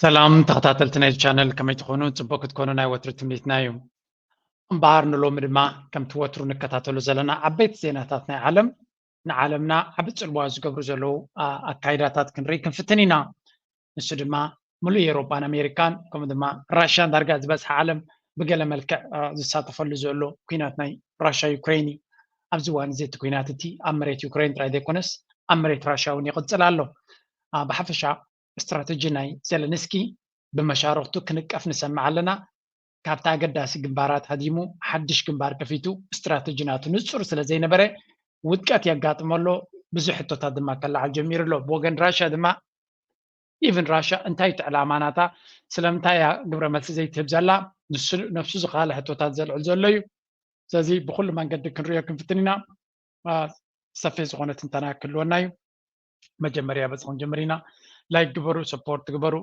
ሰላም ተኸታተልቲ ናይ ቻነል፣ ከመይ ትኾኑ? ጽቡቅ ክትኮኑ ናይ ወትሩ ትምኒትና እዩ። እምበኣር ንሎሚ ድማ ከምቲ ወትሩ ንከታተሉ ዘለና ዓበይቲ ዜናታት ናይ ዓለም፣ ንዓለምና ዓቢ ጽልዋ ዝገብሩ ዘለዉ ኣካይዳታት ክንርኢ ክንፍትን ኢና። ንሱ ድማ ምሉእ ኤውሮጳን ኣሜሪካን ከምኡ ድማ ራሽያን ዳርጋ ዝበዝሐ ዓለም ብገለ መልክዕ ዝሳተፈሉ ዘሎ ኲናት ናይ ራሽያ ዩክሬን እዩ። ኣብዚ እዋን እዚ እቲ ኲናት እቲ ኣብ መሬት ዩክሬን ጥራይ ዘይኮነስ ኣብ መሬት ራሽያ እውን ይቕጽል ኣሎ። ብሓፈሻ ስትራተጂ ናይ ዘለንስኪ ብመሻርኽቱ ክንቀፍ ንሰምዕ ኣለና። ካብቲ ኣገዳሲ ግንባራት ሃዲሙ ሓድሽ ግንባር ከፊቱ ስትራተጂ ናቱ ንጹር ስለ ዘይነበረ ውድቀት የጋጥሞ ኣሎ። ብዙሕ ሕቶታት ድማ ከለዓል ጀሚሩ ኣሎ። ብወገን ራሽያ ድማ ኢቭን ራሽያ እንታይ እቲ ዕላማ ናታ፣ ስለምንታይ እያ ግብረ መልሲ ዘይትህብ ዘላ፣ ንሱ ነብሱ ዝኸኣለ ሕቶታት ዘልዕል ዘሎ እዩ። ስለዚ ብኩሉ መንገዲ ክንሪኦ ክንፍትን ኢና። ሰፊሕ ዝኾነ ትንተና ክህልወና እዩ። መጀመርያ በዚ ክንጅምር ኢና። ላይክ ግበሩ፣ ሰፖርት ግበሩ።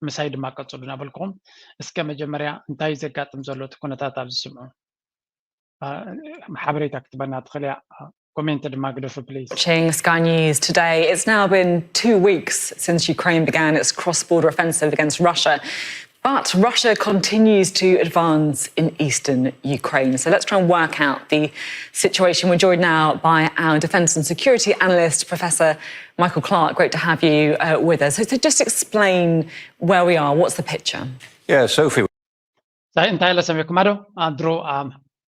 ምሳይ ድማ ቀጽሉ እናበልኩም እስከ መጀመርያ እንታይ ዘጋጥም ዘሎ እቲ ኩነታት ኣብዚ ስምዑ። ሓበሬታ ክትበና ትኽእል እያ። ኮሜንት ድማ ግደፉ please። Watching Sky News today. It's now been two weeks since Ukraine began its cross-border offensive against Russia. But Russia continues to advance in eastern Ukraine. So let's try and work out the situation. We're joined now by our defence and security analyst, Professor Michael Clark. Great to have you uh, with us. So, so just explain where we are. What's the picture? Yeah, Sophie. እንታይ ኢለ ሰሚዕኩማ ዶ? ድሮ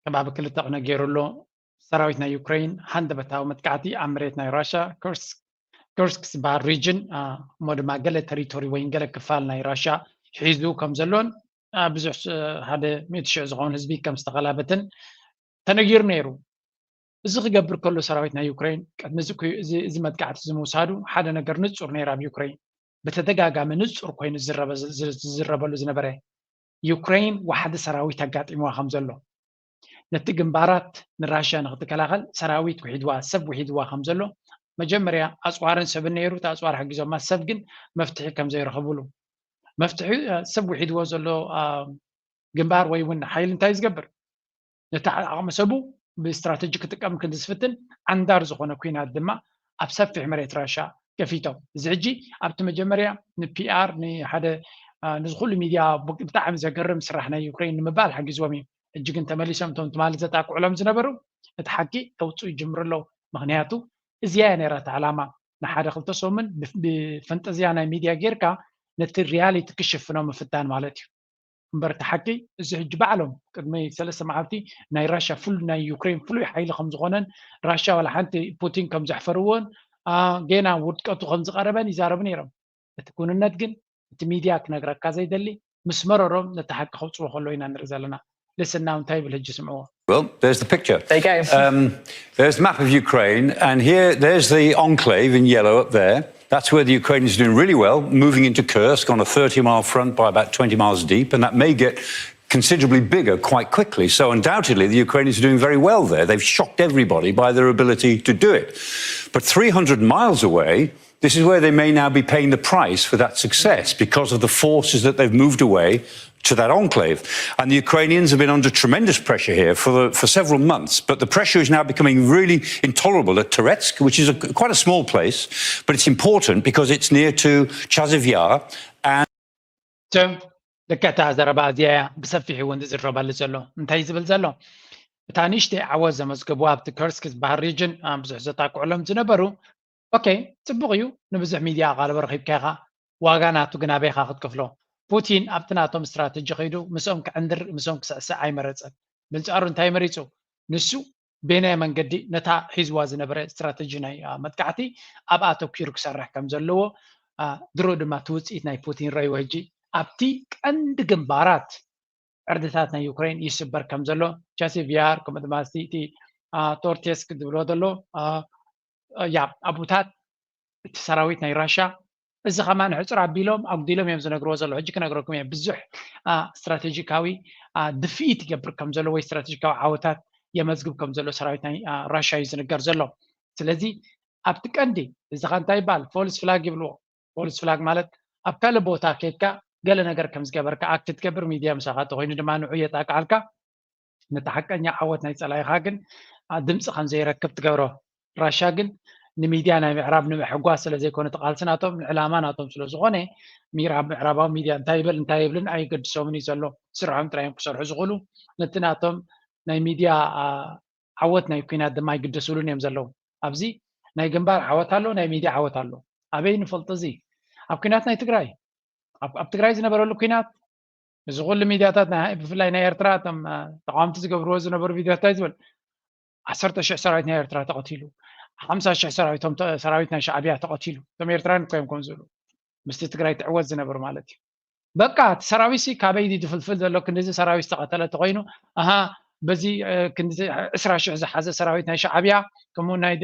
ከባቢ ክልተ ክነ ገይሩ ኣሎ። ሰራዊት ናይ ዩክሬን ሃንደበታዊ መጥቃዕቲ ኣብ መሬት ናይ ራሽያ ኩርስክ ዝበሃል ሪጅን እሞ ድማ ገለ ተሪቶሪ ወይ ገለ ክፋል ናይ ራሽያ ሒዙ ከም ዘሎን ብዙሕ ሓደ ሚእቲ ሽሕ ዝኸውን ህዝቢ ከም ዝተኸላበትን ተነጊሩ ነይሩ። እዚ ክገብር ከሎ ሰራዊት ናይ ዩክሬን ቅድሚ እዚ መጥቃዕቲ እዚ ምውሳዱ ሓደ ነገር ንጹር ነይሩ ኣብ ዩክሬን ብተደጋጋሚ ንጹር ኮይኑ ዝዝረበሉ ዝነበረ ዩክሬን ዋሕዲ ሰራዊት ኣጋጢምዋ ከም ዘሎ ነቲ ግንባራት ንራሽያ ንክትከላኸል ሰራዊት ውሒድዋ ሰብ ውሒድዋ ከም ዘሎ መጀመርያ ኣፅዋርን ሰብን ነይሩ እቲ ኣፅዋር ሓጊዞማ ሰብ ግን መፍትሒ ከም ዘይረኽብሉ መፍትሒ ሰብ ውሒድዎ ዘሎ ግንባር ወይ እውን ሓይሊ እንታይ ዝገብር ነቲ ዓቕሚ ሰቡ ብስትራተጂ ክጥቀም ክንዲ ዝፍትን ዓንዳር ዝኾነ ኩናት ድማ ኣብ ሰፊሕ መሬት ራሻ ከፊቶም እዚ ሕጂ ኣብቲ መጀመርያ ንፒኣር ንሓደ ንዚ ኩሉ ሚድያ ብጣዕሚ ዘገርም ስራሕ ናይ ዩክሬን ንምባል ሓጊዝዎም እዩ ሕጂ ግን ተመሊሶም እቶም ትማሊ ዘጣቅዕሎም ዝነበሩ እቲ ሓቂ ከውፅኡ ይጅምሩ ኣለዉ ምክንያቱ እዚያ እያ ነይራ እቲ ዕላማ ንሓደ ክልተ ሰሙን ብፈንጠዝያ ናይ ሚድያ ጌርካ ነቲ ሪያሊቲ ክሽፍኖ ምፍታን ማለት እዩ እምበር እቲ ሓቂ እዚ ሕጂ ባዕሎም ቅድሚ ሰለስተ መዓልቲ ናይ ራሽያ ፍሉ ናይ ዩክሬን ፍሉይ ሓይሊ ከም ዝኾነን ራሽያ ዋላ ሓንቲ ፑቲን ከም ዘሕፈርዎን ጌና ውድቀቱ ከም ዝቐረበን ይዛረቡ ነይሮም እቲ ኩንነት ግን እቲ ሚድያ ክነግረካ ዘይደሊ ምስ መረሮም ነቲ ሓቂ ከውፅዎ ከሎ ኢና ንርኢ ዘለና ልስናው እንታይ ይብል ሕጂ ስምዕዎ Well, there's the picture. There you go. Um, there's the map of Ukraine, and here, there's the enclave in yellow up there. That's where the Ukrainians are doing really well, moving into Kursk on a thirty mile front by about twenty miles deep, and that may get considerably bigger quite quickly. So, undoubtedly, the Ukrainians are doing very well there. They've shocked everybody by their ability to do it. But three hundred miles away, this is where they may now be paying the price for that success because of the forces that they've moved away to that enclave. And the Ukrainians have been under tremendous pressure here for, the, for several months, but the pressure is now becoming really intolerable at Toretsk, which is a, quite a small place, but it's important because it's near to Chasiv Yar. And ልክዕ እታ ዘረባ እዚኣ እያ ብሰፊሕ እውን ዝዝረበሉ ዘሎ እንታይ ዝብል ዘሎ እታ ንእሽተይ ዓወት ዘመዝገቡ ኣብቲ ከርስክ ዝበሃል ሪጅን ብዙሕ ዘጣቅዕሎም ዝነበሩ ኦኬ ጽቡቕ እዩ ንብዙሕ ሚድያ ኣቓልቦ ረኺብካ ኢኻ ዋጋ ናቱ ግን ኣበይኻ ክትከፍሎ ፑቲን ኣብቲ ናቶም ስትራተጂ ከይዱ ምስኦም ክዕንድር ምስኦም ክስዕስዕ ኣይመረጸን ብንጻሩ እንታይ መሪጹ ንሱ በየናይ መንገዲ ነታ ሒዝዋ ዝነበረ ስትራተጂ ናይ መጥቃዕቲ ኣብኣ ኣተኲሩ ክሰርሕ ከም ዘለዎ ድሮ ድማ እቲ ውፅኢት ናይ ፑቲን ረእይዎ ሕጂ ኣብቲ ቀንዲ ግንባራት ዕርድታት ናይ ዩክሬን ይስበር ከም ዘሎ ቻሲቪያር ከምኡ ድማ እቲ ቶርቴስክ ዝብሎ ዘሎ ያ ኣቡታት እቲ ሰራዊት ናይ ራሻ እዚ ከማን ሕፅር ኣቢሎም ኣጉዲሎም እዮም ዝነግርዎ ዘሎ ሕጂ ክነግረኩም እየ ብዙሕ ስትራቴጂካዊ ድፍኢት ይገብር ከም ዘሎ ወይ ስትራቴጂካዊ ዓወታት የመዝግብ ከም ዘሎ ሰራዊት ናይ ራሻ እዩ ዝንገር ዘሎ ስለዚ ኣብቲ ቀንዲ እዚ ከ እንታይ ይበሃል ፎልስ ፍላግ ይብልዎ ፎልስ ፍላግ ማለት ኣብ ካልእ ቦታ ከይድካ ገለ ነገር ከም ዝገበርካ ኣክት ትገብር ሚድያ ምሳኻ ተኮይኑ ድማ ንዑ የጣቅዓልካ ነቲ ሓቀኛ ዓወት ናይ ፀላኢኻ ግን ድምፂ ከም ዘይረክብ ትገብሮ ራሻ ግን ንሚድያ ናይ ምዕራብ ንምሕጓስ ስለ ዘይኮነ እቲ ቃልሲ ናቶም፣ ንዕላማ ናቶም ስለ ዝኾነ፣ ምዕራብ ምዕራባዊ ሚድያ እንታይ ይበል እንታይ የብልን ኣይገድሶምን እዩ ዘሎ። ስርሖም ጥራይ እዮም ክሰርሑ ዝኽእሉ። ነቲ ናቶም ናይ ሚድያ ዓወት ናይ ኩናት ድማ ኣይግደስሉን እዮም ዘለዉ። ኣብዚ ናይ ግንባር ዓወት ኣሎ፣ ናይ ሚድያ ዓወት ኣሎ። ኣበይ ንፈልጦ እዚ? ኣብ ኩናት ናይ ትግራይ፣ ኣብ ትግራይ ዝነበረሉ ኩናት፣ እዚ ኩሉ ሚድያታት ብፍላይ ናይ ኤርትራ እቶም ተቃወምቲ ዝገብርዎ ዝነበሩ ቪድዮታት ዝበል ዓሰርተ ሽሕ ሰራዊት ናይ ኤርትራ ተቐቲሉ፣ ሓምሳ ሽሕ ሰራዊት ናይ ሻዕብያ ተቐቲሉ። እቶም ኤርትራን እኮ እዮም ከም ዝብሉ ምስቲ ትግራይ ትዕወት ዝነበሩ ማለት እዩ። በቃ እቲ ሰራዊት ሲ ካበይ ድፍልፍል ዘሎ? ክንዲዚ ሰራዊት ዝተቐተለ ተኮይኑ፣ ኣሃ፣ በዚ ክንዲ ዕስራ ሽሕ ዝሓዘ ሰራዊት ናይ ሻዕብያ፣ ከምኡ ናይ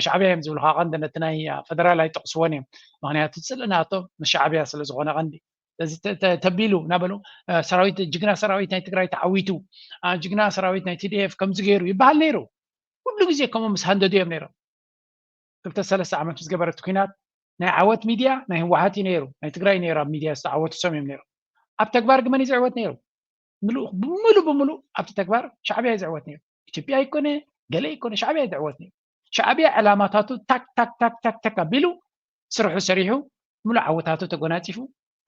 ሻዕብያ እዮም ዝብሉ። ካብ ቀንዲ ነቲ ናይ ፈደራል ኣይጠቕስዎን እዮም፣ ምክንያቱ ፅልእ ናቶም ንሻዕብያ ስለ ዝኾነ ቀንዲ። ስለዚ ተቢሉ እናበሉ ሰራዊት፣ ጅግና ሰራዊት ናይ ትግራይ ተዓዊቱ፣ ጅግና ሰራዊት ናይ ቲዲኤፍ ከምዚ ገይሩ ይበሃል ነይሩ። ኩሉ ግዜ ከምኡ ምስ ሃንደዱ እዮም ነይሮም። ክልተ ሰለስተ ዓመት ምስ ገበረት ኩናት ናይ ዓወት ሚድያ ናይ ህወሓት እዩ ነይሩ፣ ናይ ትግራይ ነይሩ። ኣብ ሚድያ ዝተዓወቱ ሰም እዮም ነይሮም። ኣብ ተግባር ግን መን እዩ ዝዕወት ነይሩ? ምሉእ ብምሉእ ኣብቲ ተግባር ሻዕብያ እዩ ዝዕወት ነይሩ። ኢትዮጵያ ኣይኮነ፣ ገለ ኣይኮነ፣ ሻዕብያ እዩ ዝዕወት ነይሩ። ሻዕብያ ዕላማታቱ ታክ ታክ ታክ ታክ ታክ ኣቢሉ ስርሑ ሰሪሑ ምሉእ ዓወታቱ ተጎናፂፉ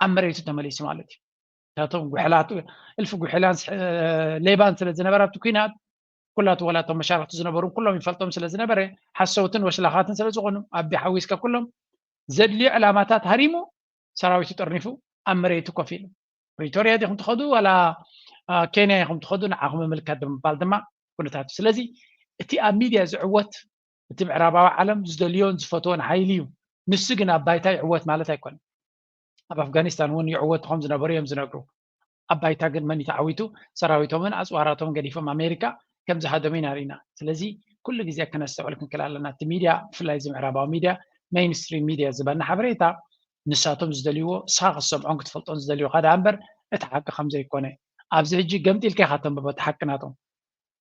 ኣብ መሬቱ ተመሊሱ ማለት እዩ። እታቶም ጉሕላት፣ እልፊ ጉሕላን ሌባን ስለ ዝነበረ ኣብቲ ኩናት ኩላቱ ዋላ እቶም መሻርክቲ ዝነበሩ ኩሎም ይፈልጦም ስለ ዝነበረ ሓሰውትን ወሽላኻትን ስለ ዝኾኑ ኣቢ ሓዊስካ ኩሎም ዘድልዩ ዕላማታት ሃሪሙ ሰራዊቱ ጠርኒፉ ኣብ መሬቱ ኮፍ ኢሉ ፕሪቶርያ ዲኹም ትኸዱ ዋላ ኬንያ ኢኹም ትኸዱ ንዓኹም ምምልከት ብምባል ድማ ኩነታት። ስለዚ እቲ ኣብ ሚድያ ዝዕወት እቲ ምዕራባዊ ዓለም ዝደልዮን ዝፈትዎን ሓይሊ እዩ። ንሱ ግን ኣብ ባይታ ይዕወት ማለት ኣይኮነን። ኣብ ኣፍጋኒስታን እውን ይዕወቱ ከም ዝነበሩ እዮም ዝነግሩ። ኣብ ባይታ ግን መን እዩ ተዓዊቱ? ሰራዊቶምን ኣፅዋራቶምን ገዲፎም ኣሜሪካ ከም ዝሃደሙ ኢና ርኢና። ስለዚ ኩሉ ግዜ ክነስተውዕል ክንክእል ኣለና። እቲ ሚድያ ብፍላይ እዚ ምዕራባዊ ሚድያ ሜይንስትሪም ሚድያ ዝበልና ሓበሬታ ንሳቶም ዝደልይዎ ንስኻ ክትሰምዖን ክትፈልጦን ዝደልዩኻ ደኣ እምበር እቲ ሓቂ ከም ዘይኮነ ኣብዚ ሕጂ ገምጢልካ ኢኻ ተንብቦ እቲ ሓቂ ናቶም።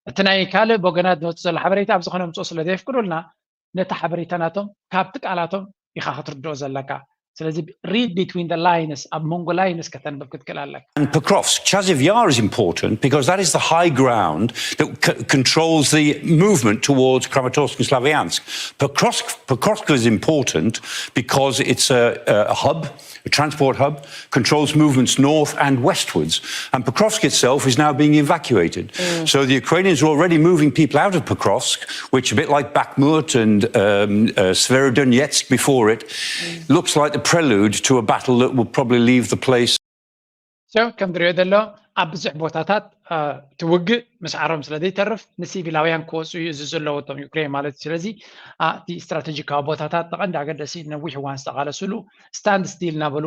እቲ ናይ ካልእ ወገናት ዝመፅእ ዘሎ ሓበሬታ ኣብዚ ከነምፅኦ ስለ ዘየፍቅዱልና ነቲ ሓበሬታ ናቶም ካብቲ ቃላቶም ኢኻ ክትርድኦ ዘለካ። ስለዚ read between the lines፣ ኣብ መንጎ ላይንስ ከተንብብ ክትክእል ኣለካ። And Pokrovsk, Chasiv Yar is important because that is the high ground that c- controls the movement towards Kramatorsk and Slavyansk. Pokrovsk, Pokrovsk is important because it's a, a hub, a transport hub, controls movements north and westwards. And Pokrovsk itself is now being evacuated. So the Ukrainians are already moving people out of Pokrovsk, which, a bit like Bakhmut and um, uh, Severodonetsk before it, looks like the prelude to a battle that will probably leave the place. ከም ትሪኦ ዘሎ ኣብ ብዙሕ ቦታታት እቲ ውግእ ምስዓሮም ስለ ዘይተርፍ ንሲቪላውያን ክወፁ እዩ እዚ ዘለዎቶም ዩክሬን ማለት እዩ። ስለዚ እቲ ስትራቴጂካዊ ቦታታት ተቐንዲ ኣገደሲ ነዊሕ እዋን ዝተቓለስሉ ስታንድ ስቲል እናበሉ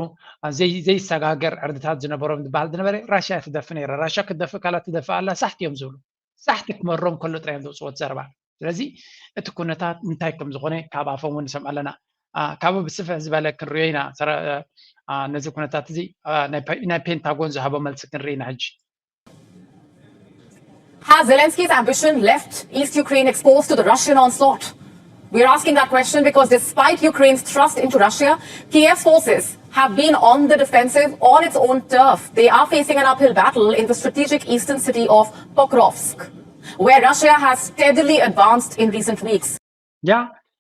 ዘይሰጋገር ዕርድታት ዝነበሮም ዝበሃል ዝነበረ ራሽያ ትደፊ ነይራ። ራሽያ ክትደፍእ ካላ ትደፍእ ኣላ ሳሕቲ እዮም ዝብሉ። ሳሕቲ ክመሮም ከሎ ጥራይ እዮም ዘውፅዎ እቲ ዘረባ። ስለዚ እቲ ኩነታት እንታይ ከም ዝኾነ ካብ ኣፎም እውን ንሰምዕ ኣለና። ካብ ብስፍሕ ዝበለ ክንሪኦ ኢና ነዚ ኩነታት እዚ። ናይ ፔንታጎን ዝሃቦ መልሲ ክንርኢ ኢና ሕጂ። Has Zelensky's ambition left East Ukraine exposed to the Russian onslaught? We're asking that question because despite Ukraine's thrust into Russia, Kiev's forces have been on the defensive on its own turf. They are facing an uphill battle in the strategic eastern city of Pokrovsk, where Russia has steadily advanced in recent weeks. ያ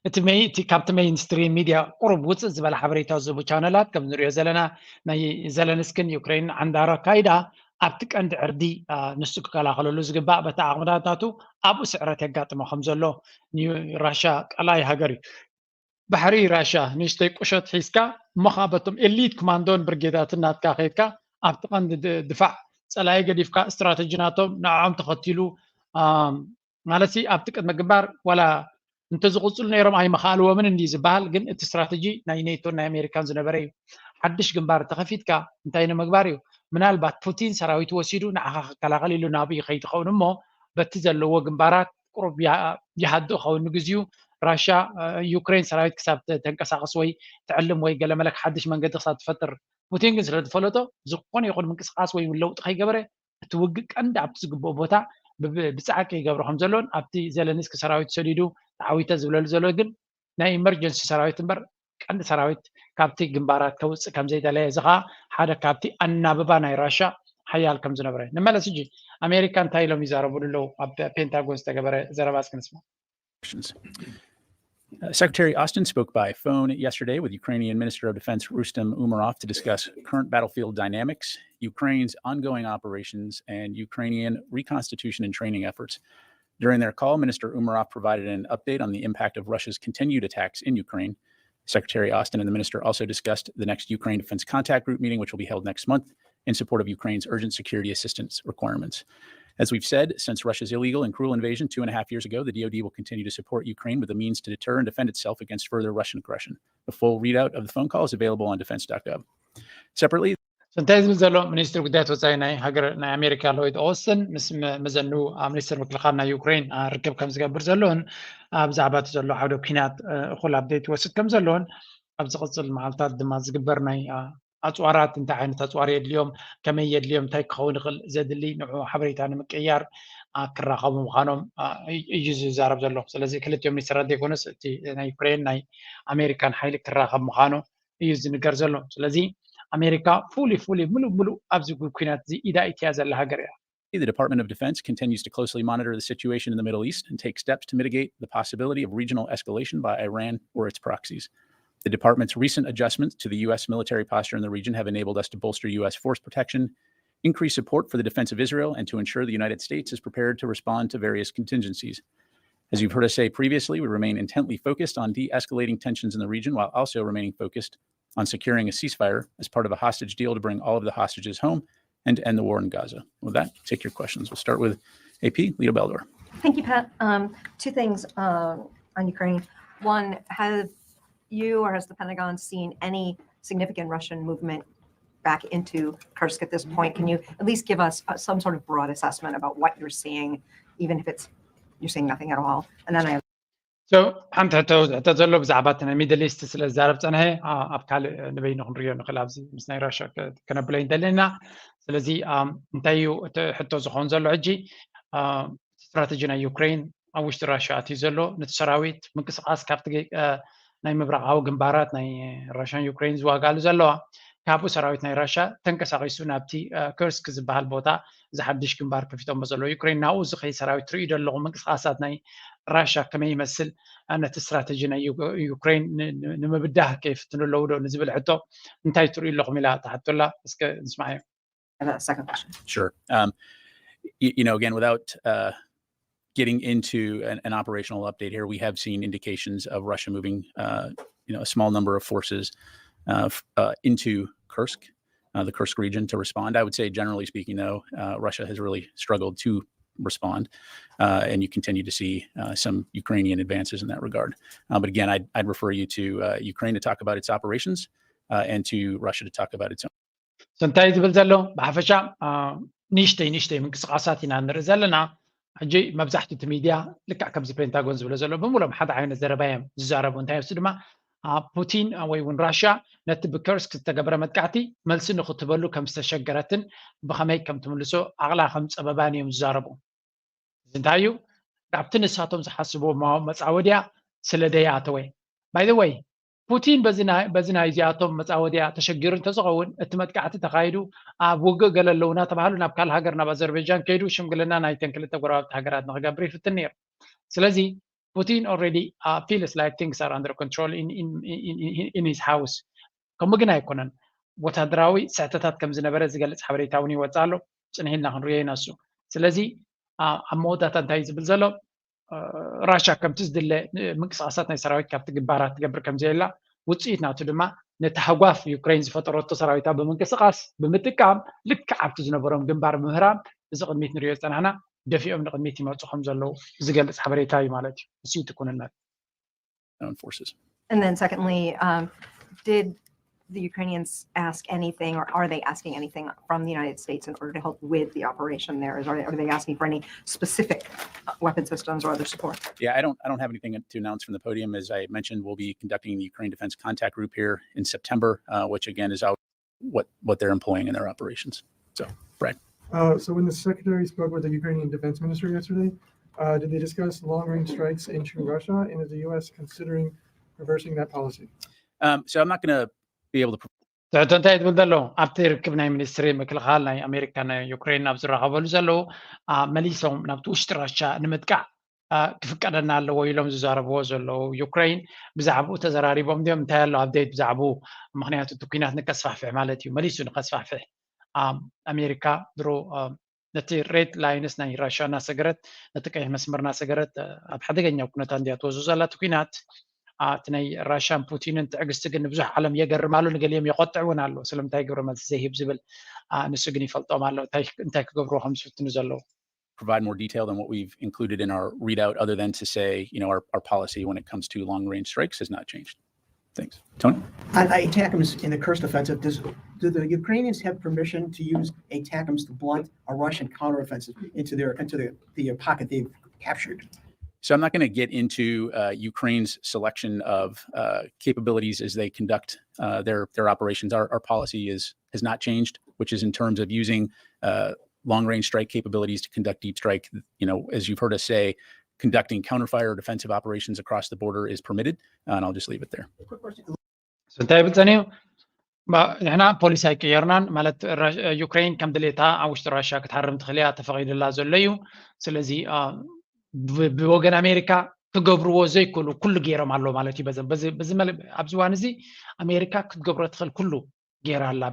እቲ መይ እቲ ካብቲ ሜይንስትሪም ሚድያ ቁሩብ ውፅእ ዝበለ ሓበሬታ ዝህቡ ቻነላት ከም ንሪኦ ዘለና ናይ ዘለንስክን ዩክሬን ዓንዳሮ ኣካይዳ ኣብቲ ቀንዲ ዕርዲ ንሱ ክከላኸለሉ ዝግባእ በቲ ዓቕምታት ናቱ ኣብኡ ስዕረት የጋጥሞ ከም ዘሎ ንራሻ ቀላይ ሃገር እዩ። ባሕሪ ራሻ ንእሽተይ ቁሸት ሒዝካ እሞ ከዓ በቶም ኤሊት ኮማንዶን ብርጌዳትን ናትካ ከይድካ ኣብቲ ቀንዲ ድፋዕ ፀላኢ ገዲፍካ ስትራተጂ ናቶም ንዕዖም ተኸቲሉ ማለት ኣብቲ ቅድሚ ግንባር ዋላ እንተዝቕፅሉ ነይሮም ኣይመኻልዎምን እንዲ ዝበሃል ግን እቲ ስትራተጂ ናይ ኔቶን ናይ ኣሜሪካን ዝነበረ እዩ። ሓድሽ ግንባር ተኸፊትካ እንታይ ንምግባር እዩ? ምናልባት ፑቲን ሰራዊት ወሲዱ ንዓኻ ክከላኸል ኢሉ ናብኡ ይኸይድ ይኸውን እሞ በቲ ዘለዎ ግንባራት ቁሩብ ይሃድእ ኸውን ንግዚኡ ራሻ ዩክሬን ሰራዊት ክሳብ ተንቀሳቐስ ወይ ትዕልም ወይ ገለመለክ ሓድሽ መንገዲ ክሳብ ትፈጥር ፑቲን ግን ስለ ዝፈለጦ ዝኾነ ይኹን ምንቅስቃስ ወይ ለውጢ ከይገበረ እቲ ውግእ ቀንዲ ኣብቲ ዝግብኦ ቦታ ብፃዕቂ ይገብሮ ከም ዘሎን ኣብቲ ዘለንስኪ ሰራዊት ሰዲዱ ተዓዊተ ዝብለሉ ዘሎ ግን ናይ ኢመርጀንሲ ሰራዊት እምበር ቀንዲ ሰራዊት ካብቲ ግንባራት ከውፅእ ከም ዘይደለየ እዚ ከዓ ሓደ ካብቲ ኣናብባ ናይ ራሻ ሓያል ከም ዝነበረ ንመለስ ሕጂ ኣሜሪካ እንታይ ኢሎም ይዛረቡሉ ኣለዉ ኣብ ፔንታጎን ዝተገበረ ዘረባ እስኪ ንስማ። Uh, Secretary Austin spoke by phone yesterday with Ukrainian Minister of Defense Rustem Umerov to discuss current battlefield dynamics, Ukraine's ongoing operations, and Ukrainian reconstitution and training efforts. During their call, Minister Umerov provided an update on the impact of Russia's continued attacks in Ukraine. Secretary Austin and the minister also discussed the next Ukraine Defense Contact Group meeting, which will be held next month in support of Ukraine's urgent security assistance requirements. As we've said, since Russia's illegal and cruel invasion two and a half years ago, the D O D will continue to support Ukraine with the means to deter and defend itself against further Russian aggression. The full readout of the phone call is available on defense dot gov. Separately, እንታይ ዝብል ዘሎ? ሚኒስትሪ ጉዳያት ወፃኢ ናይ ሃገር ናይ ኣሜሪካ ሎይድ ኦስትን ምስ መዘንኡ ሚኒስትር ምክልኻል ናይ ዩክሬን ርክብ ከም ዝገብር ዘለውን ብዛዕባ እቲ ዘሎ ዓውደ ኲናት እኹል ኣፕዴት ይወስድ ከም ዘለውን ኣብ ዝቕፅል መዓልታት ድማ ዝግበር ናይ ኣፅዋራት እንታይ ዓይነት ኣፅዋር የድልዮም፣ ከመይ የድልዮም፣ እንታይ ክኸውን ይኽእል ዘድሊ ንዑ ሓበሬታ ንምቅያር ክራኸቡ ምዃኖም እዩ ዝዛረብ ዘሎ። ስለዚ ክልቲኦም ሚኒስትራት ዘይኮነስ እቲ ናይ ዩክሬን ናይ ኣሜሪካን ሓይሊ ክራኸብ ምዃኑ እዩ ዝንገር ዘሎ። ስለዚ ኣሜሪካ fully fully ሙሉእ ሙሉእ ኣብዚ ኲናት እዚ ኢዳ ኢትያ ዘላ ሃገር እያ። The Department of Defense continues to closely monitor the situation in the Middle East and take steps to mitigate the possibility of regional escalation by Iran or its proxies. The department's recent adjustments to the U S military posture in the region have enabled us to bolster U S force protection, increase support for the defense of Israel, and to ensure the United States is prepared to respond to various contingencies. As you've heard us say previously, we remain intently focused on de escalating tensions in the region while also remaining focused on securing a ceasefire as part of a hostage deal to bring all of the hostages home and to end the war in Gaza. With that, take your questions. We'll start with A P, Lito Beldor. Thank you, Pat. Um, two things um, on Ukraine. One, have you or has the Pentagon seen any significant Russian movement back into Kursk at this point? Can you at least give us uh, some sort of broad assessment about what you're seeing, even if it's you're seeing nothing at all? And then I have So ሓንቲ ሕቶ ሕቶ ዘሎ ብዛዕባ እቲ ናይ ሚድል ኢስት ስለ ዝዛረብ ፀንሐ ኣብ ካልእ ንበይኑ ክንሪኦ ንኽእል ኣብዚ ምስ ናይ ራሽያ ከነብሎ እንደለና። ስለዚ እንታይ እዩ እቲ ሕቶ ዝኸውን ዘሎ ሕጂ? ስትራተጂ ናይ ዩክሬን ኣብ ውሽጢ ራሽያ ኣትዩ ዘሎ ነቲ ሰራዊት ምንቅስቃስ ካብቲ ናይ ምብራቃዊ ግንባራት ናይ ራሽያን ዩክሬን ዝዋጋሉ ዘለዋ ካብኡ ሰራዊት ናይ ራሽያ ተንቀሳቂሱ ናብቲ ከርስክ ዝበሃል ቦታ እዚ ሓድሽ ግንባር ከፊቶሞ ዘለዉ ዩክሬን ናብኡ ዝኸይ ሰራዊት ትርእዩ ዶ ኣለኹም ምንቅስቃሳት ናይ ራሽያ ከመይ ይመስል ነቲ ስትራተጂ ናይ ዩክሬን ንምብዳህ ከይፍትኑ ኣለዉ ዶ ንዝብል ሕቶ እንታይ ትርእዩ ኣለኹም ኢላ ተሓቶላ እስከ ንስማዓዮ። Second question. Sure. Um, you, you know, again, without uh, getting into an, an operational update here, we have seen indications of Russia moving, uh, you know, a small number of forces uh, uh, into Kursk, uh, the Kursk region, to respond. I would say, generally speaking, though, uh, Russia has really struggled to respond, uh, and you continue to see uh, some Ukrainian advances in that regard. Uh, but again, I'd, I'd refer you to uh, Ukraine to talk about its operations uh, and to Russia to talk about its own. So እንታይ ዝብል ዘሎ ብሓፈሻ ንእሽተይ ንእሽተይ ምንቅስቃሳት ኢና ንርኢ ዘለና። ሕጂ መብዛሕትኡ እቲ ሚድያ ልክዕ ከምዚ ፔንታጎን ዝብሎ ዘሎ ብምሎም ሓደ ዓይነት ዘረባ እዮም ዝዛረቡ። እንታይ ስ ድማ ፑቲን ወይ እውን ራሽያ ነቲ ብከርስክ ዝተገበረ መጥቃዕቲ መልሲ ንክትበሉ ከም ዝተሸገረትን ብኸመይ ከም ትምልሶ ኣቕላ ከም ፀበባን እዮም ዝዛረቡ። እዚ እንታይ እዩ ካብቲ ንሳቶም ዝሓስብዎ መፃወድያ ስለ ደይኣተወ። By the way ፑቲን በዚ ናይ እዚኣቶም መፃወድያ ተሸጊሩ እንተዝኸውን እቲ መጥቃዕቲ ተኻይዱ ኣብ ውግእ ገለ ኣለዉ እናተባሃሉ ናብ ካልእ ሃገር ናብ ኣዘርቤጃን ከይዱ ሽምግልና ናይተን ክልተ ጎረባብቲ ሃገራት ንክገብር ይፍትን ነይሩ። ስለዚ ፑቲን already feels like things are under control in his house። ከምኡ ግን ኣይኮነን። ወታደራዊ ስሕተታት ከም ዝነበረ ዝገልፅ ሓበሬታ እውን ይወፅእ ኣሎ። ፅንሕ ኢልና ክንሪኦ ኢና እሱ። ስለዚ ኣብ መወዳእታ እንታይ እዩ ዝብል ዘሎ? ራሻ ከምቲ ዝድለ ምንቅስቃሳት ናይ ሰራዊት ካብቲ ግንባራት ትገብር ከም ዘየላ ውፅኢት ናቱ ድማ ነቲ ሃጓፍ ዩክሬን ዝፈጠረቶ ሰራዊታ ብምንቅስቃስ ብምጥቃም ልክዕ ኣብቲ ዝነበሮም ግንባር ምህራም እዚ ቅድሚት ንሪኦ ዝፀናሕና ደፊኦም ንቅድሚት ይመፁ ከም ዘለዉ ዝገልፅ ሓበሬታ እዩ ማለት እዩ። እሱ እቲ ኩንነት። Own forces. And then secondly, um, did the Ukrainians ask anything, or are they asking anything from the United States in order to help with the operation there? Is, are, they, are they asking for any specific uh, weapon systems or other support? Yeah, I don't, I don't have anything to announce from the podium. As I mentioned, we'll be conducting the Ukraine Defense Contact Group here in September, uh, which again is out what what they're employing in their operations. So, Brad. Uh, so when the secretary spoke with the Ukrainian defense minister yesterday, uh, did they discuss long-range strikes into Russia, and is the U S considering reversing that policy? Um, so I'm not going to be able to. ትሕቶ እንታይ ትብል ዘለዉ ኣብቲ ርክብ ናይ ሚኒስትሪ ምክልኻል ናይ ኣሜሪካ ናይ ዩክሬን ኣብ ዝራኸበሉ ዘለዉ መሊሶም ናብቲ ውሽጢ ራሻ ንምጥቃዕ ክፍቀደና ኣለዎ ኢሎም ዝዛረብዎ ዘለዉ። ዩክሬን ብዛዕባኡ ተዘራሪቦም ድዮም? እንታይ ኣሎ ኣብዴት ብዛዕባኡ? ምክንያቱ እቲ ኩናት ንከስፋሕፍሕ ማለት እዩ፣ መሊሱ ንከስፋሕፍሕ። ኣሜሪካ ድሮ ነቲ ሬድ ላይንስ ናይ ራሽያ እናሰገረት፣ ነቲ ቀይሕ መስመር እናሰገረት ኣብ ሓደገኛ ኩነታት እንዲያ ትወስዶ ዘላ እቲ ኩናት። እቲ ናይ ራሽያን ፑቲንን ትዕግስቲ ግን ንብዙሕ ዓለም የገርም ኣሎ፣ ንገሊኦም የቆጥዕ እውን ኣሎ። ስለምንታይ ግብረ መልሲ ዘይህብ ዝብል ንሱ ግን ይፈልጦም ኣሎ እንታይ ክገብርዎ ከም ዝፍትኑ ዘለዉ። Provide more detail than what we've included in our readout, other than to say, you know, our, our policy when it comes to long range strikes has not changed. Thanks. Tony? On ATACMS in the Kursk offensive, does, do the Ukrainians have permission to use ATACMS to blunt a Russian counteroffensive into their into the, the pocket they've captured? So I'm not going to get into uh, Ukraine's selection of uh, capabilities as they conduct uh, their their operations. Our, our policy is has not changed, which is in terms of using uh, long range strike capabilities to conduct deep strike. You know, as you've heard us say, conducting counterfire or defensive operations across the border is permitted, and I'll just leave it there. እንታይ ይብል ጸኒሑ? ንሕና ፖሊሲ ኣይቀየርናን፣ ማለት ዩክሬን ከም ድሌታ ኣብ ውሽጢ ራሽያ ክትሃርም ትኽእል እያ፣ ተፈቒዱላ ዘሎ እዩ። ስለዚ ብወገን ኣሜሪካ ክገብርዎ ዘይክእሉ ኩሉ ገይሮም ኣለዉ ማለት እዩ። ኣብዚ እዋን እዚ ኣሜሪካ ክትገብሮ ትኽእል ኩሉ ገይራ ኣላ።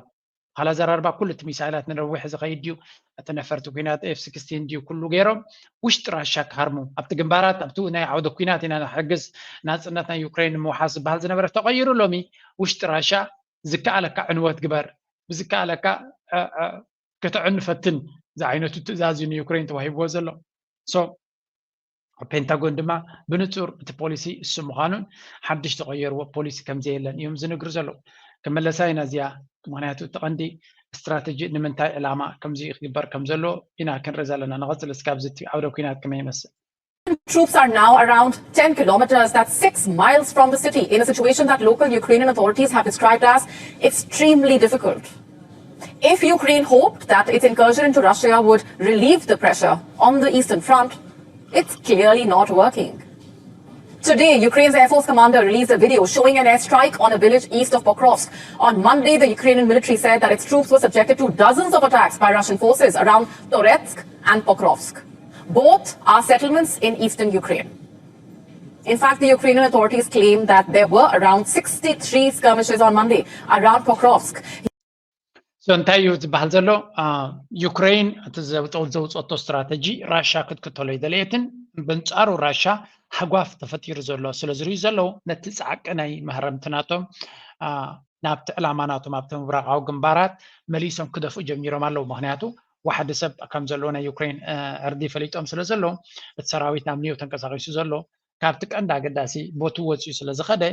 ካላ ዘራርባ ኩሉ እቲ ሚሳይላት ንነዊሕ ዝኸይድ ድዩ፣ እቲ ነፈርቲ ኩናት ኤፍ ስክስቲን ድዩ ኩሉ ገይሮም ውሽጢ ራሻ ክሃርሙ፣ ኣብቲ ግንባራት ኣብቲ ናይ ዓውደ ኩናት ኢና ንሕግዝ፣ ናፅነት ናይ ዩክሬን ንምውሓስ ዝበሃል ዝነበረ ተቐይሩ ሎሚ ውሽጢ ራሻ ዝከኣለካ ዕንወት ግበር፣ ብዝከኣለካ ከተዕኑ ፈትን ዝዓይነቱ ትእዛዝ እዩ ንዩክሬን ተዋሂብዎ ዘሎ። ሶ ፔንታጎን ድማ ብንጹር እቲ ፖሊሲ እሱ ምዃኑን ሓድሽ ዝቐየርዎ ፖሊሲ ከምዘየለን እዮም ዝነግሩ ዘለዉ። ክመለሳ ኢና እዚኣ፣ ምክንያቱ እቲ ቀንዲ ስትራተጂ ንምንታይ ዕላማ ከምዚ ክግበር ከም ዘሎ ኢና ክንርኢ ዘለና። ንቐጽል እስካብ ዝቲ ዓውደ ኩናት ከመይ ይመስል? Troops are now around ten kilometers, that's six miles from the city, in a situation that local Ukrainian authorities have described as extremely difficult. If Ukraine hoped that its incursion into Russia would relieve the pressure on the Eastern Front, it's clearly not working. Today, Ukraine's Air Force commander released a video showing an airstrike on a village east of Pokrovsk. On Monday, the Ukrainian military said that its troops were subjected to dozens of attacks by Russian forces around Toretsk and Pokrovsk. Both are settlements in eastern Ukraine. In fact, the Ukrainian authorities claim that there were around sixty-three skirmishes on Monday around Pokrovsk. So እንታይ እዩ ዝበሃል ዘሎ? ዩክሬን እቲ ዘውፀ- ዘውፀቶ ስትራተጂ ራሻ ክትክተሎ ይደለየትን፣ በንጻሩ ራሻ ሃጓፍ ተፈጢሩ ዘሎ ስለ ዝርእዩ ዘለዉ፣ ነቲ ጻዕቂ ናይ መህረምቲ ናቶም ናብቲ ዕላማ ናቶም ኣብቲ ምብራቃዊ ግንባራት መሊሶም ክደፍኡ ጀሚሮም ኣለዉ። ምክንያቱ ዋሕዲ ሰብ ከም ዘለዎ ናይ ዩክሬን ዕርዲ ፈሊጦም ስለ ዘለዉ፣ እቲ ሰራዊት ናብ ኒዮ ተንቀሳቂሱ ዘሎ ካብቲ ቀንዲ ኣገዳሲ ቦቱ ወፅዩ ስለ ዝኸደ፣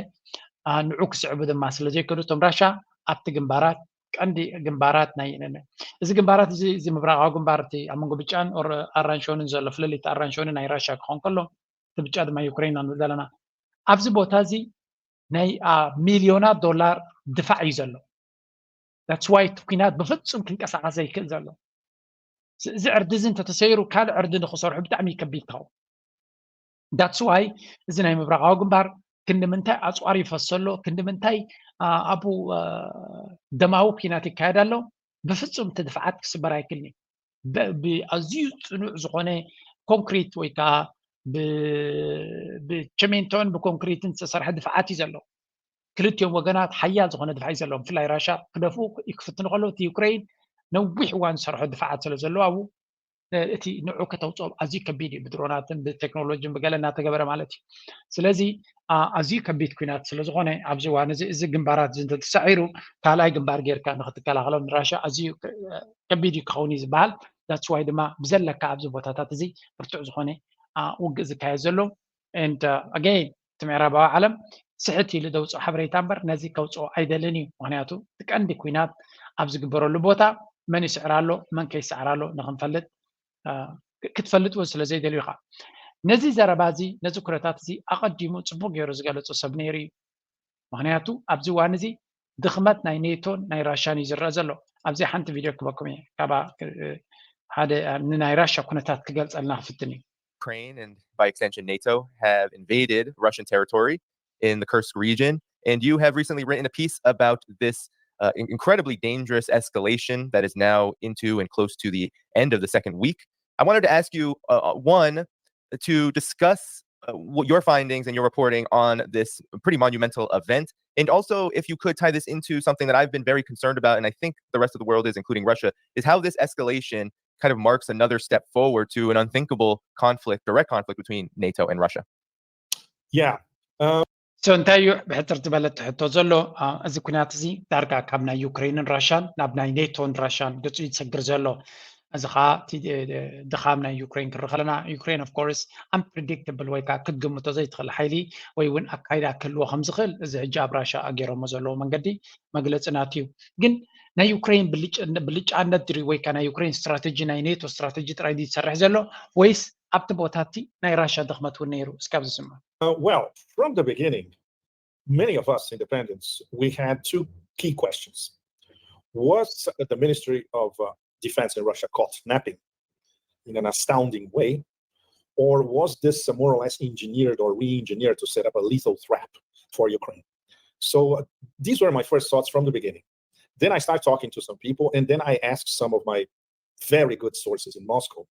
ንዑ ክስዕቡ ድማ ስለ ዘይከዱ፣ እቶም ራሻ ኣብቲ ግንባራት ቀንዲ ግንባራት ናይ እዚ ግንባራት እዚ እዚ ምብራቃዊ ግንባር እቲ ኣብ መንጎ ብጫን ኣራንሾንን ዘሎ ፍልልይቲ ኣራንሾኒ ናይ ራሻ ክኾን ከሎ፣ እቲ ብጫ ድማ ዩክሬን ንብል ዘለና። ኣብዚ ቦታ እዚ ናይ ሚልዮናት ዶላር ድፋዕ እዩ ዘሎ። That's why እቲ ኩናት ብፍፁም ክንቀሳቀስ ዘይክእል ዘሎ። እዚ ዕርዲ እዚ እንተተሰይሩ ካልእ ዕርዲ ንክሰርሑ ብጣዕሚ ከቢድ ክኸውን። That's why እዚ ናይ ምብራቃዊ ግንባር ክንዲ ምንታይ ኣፅዋር ይፈሶ ኣሎ፣ ክንዲ ምንታይ ኣብኡ ደማዊ ኩናት ይካየድ ኣሎ፣ ብፍፁም እቲ ድፍዓት ክስበር ኣይክልን እዩ። ብኣዝዩ ፅኑዕ ዝኾነ ኮንክሪት ወይ ከዓ ብቸሜንቶን ብኮንክሪትን ዝተሰርሐ ድፍዓት እዩ ዘሎ። ክልቲኦም ወገናት ሓያል ዝኾነ ድፍዓት እዩ ዘለዎም። ብፍላይ ራሻ ክደፍኡ ይክፍትኑ ከለዉ እቲ ዩክሬን ነዊሕ እዋን ዝሰርሖ ድፍዓት ስለ ዘለዎ ኣብኡ እቲ ንዑ ከተውፅኦ ኣዝዩ ከቢድ እዩ። ብድሮናትን ብቴክኖሎጂን ብገለ እናተገበረ ማለት እዩ። ስለዚ ኣዝዩ ከቢድ ኩናት ስለ ዝኾነ ኣብዚ እዋን እዚ እዚ ግንባራት እዚ እንተተሳዒሩ ካልኣይ ግንባር ጌርካ ንክትከላኸሎም ንራሻ ኣዝዩ ከቢድ እዩ ክኸውን እዩ ዝበሃል። That's why ድማ ብዘለካ ኣብዚ ቦታታት እዚ ብርቱዕ ዝኾነ ውግእ ዝካየድ ዘሎ። And again እቲ ምዕራባዊ ዓለም ስሕት ኢሉ ዘውፅኦ ሓበሬታ እምበር ነዚ ከውፅኦ ኣይደልን እዩ። ምክንያቱ እቲ ቀንዲ ኩናት ኣብ ዝግበረሉ ቦታ መን ይስዕር ኣሎ መን ከይስዕር ኣሎ ንክንፈልጥ ክትፈልጥ እውን ስለ ዘይደልዩ ኢኻ። ነዚ ዘረባ እዚ ነዚ ኩነታት እዚ ኣቐዲሙ ፅቡቅ ገይሩ ዝገለፆ ሰብ ነይሩ እዩ። ምክንያቱ ኣብዚ እዋን እዚ ድኽመት ናይ ኔቶን ናይ ራሻን እዩ ዝረአ ዘሎ። ኣብዚ ሓንቲ ቪድዮ ክበኩም እየ ካባ ሓደ ንናይ ራሻ ኩነታት ክገልፀልና ክፍትን እዩ። Ukraine and by extension NATO have invaded Russian territory in the Kursk region. And you have recently written a piece about this uh, incredibly dangerous escalation that is now into and close to the end of the second week. I wanted to ask you uh, one, to discuss uh, what your findings and your reporting on this pretty monumental event. And also, if you could tie this into something that I've been very concerned about, and I think the rest of the world is, including Russia, is how this escalation kind of marks another step forward to an unthinkable conflict, direct conflict between NATO and Russia. Yeah. Um, so እንታይ እዩ ብሕፅር ዝበለ ትሕቶ ዘሎ? እዚ ኩናት እዚ ዳርጋ ካብ ናይ ዩክሬንን ራሻን ናብ ናይ ኔቶን ራሻን ገፁ ይሰግር ዘሎ። እዚ ከዓ ድኻም ናይ ዩክሬን ክርኢ ከለና፣ ዩክሬን of course unpredictable ወይ ከዓ ክትግምቶ ዘይትኽእል ሓይሊ ወይ እውን ኣካይዳ ክህልዎ ከም ዝኽእል እዚ ሕጂ ኣብ ራሻ ኣገይሮሞ ዘለዎ መንገዲ መግለፂ ናት እዩ። ግን ናይ ዩክሬን ብልጫነት ድሪ ወይ ከዓ ናይ ዩክሬን ስትራቴጂ ናይ ኔቶ ስትራቴጂ ጥራይ ድዩ ዝሰርሕ ዘሎ ወይስ ኣብቲ ቦታ እቲ ናይ ራሻ ድኽመት እውን ነይሩ? እስካብ ዝስማ Uh, well, from the beginning, many of us independents, we had two key questions. Was the Ministry of uh, Defense in Russia caught napping in an astounding way, or was this uh, more or less engineered or re-engineered to set up a lethal trap for Ukraine? So uh, these were my first thoughts from the beginning. Then I started talking to some people, and then I asked some of my very good sources in Moscow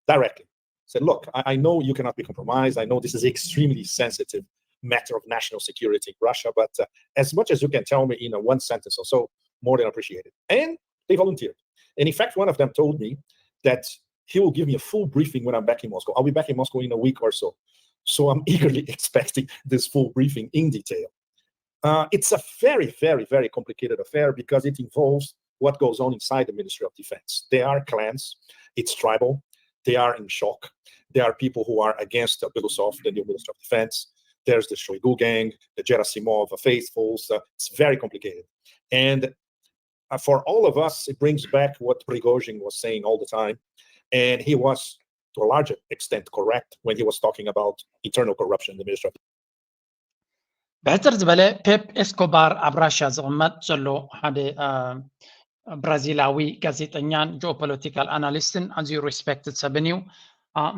directly. Said, look, I, I know you cannot be compromised. I know this is extremely sensitive matter of national security in Russia, but uh, as much as you can tell me in a one sentence or so, more than appreciated. And they volunteered. And in fact, one of them told me that he will give me a full briefing when I'm back in Moscow. I'll be back in Moscow in a week or so. So I'm eagerly expecting this full briefing in detail. Uh, it's a very, very, very complicated affair because it involves what goes on inside the Ministry of Defense. They are clans, it's tribal, they are in shock. There are people who are against Belousov, the new Minister of Defense. There's the Shoigu gang, the Gerasimov faithfuls. Uh, it's very complicated. And uh, for all of us, it brings back what Prigozhin was saying all the time. And he was, to a large extent, correct when he was talking about internal corruption in the Ministry of ብሕፅር ዝበለ ፔፕ ኤስኮባር ኣብ ራሻ ዝቕመጥ ዘሎ ሓደ ብራዚላዊ ጋዜጠኛን ጂኦፖለቲካል ኣናሊስትን ኣዝዩ ሪስፔክትድ ሰብን እዩ።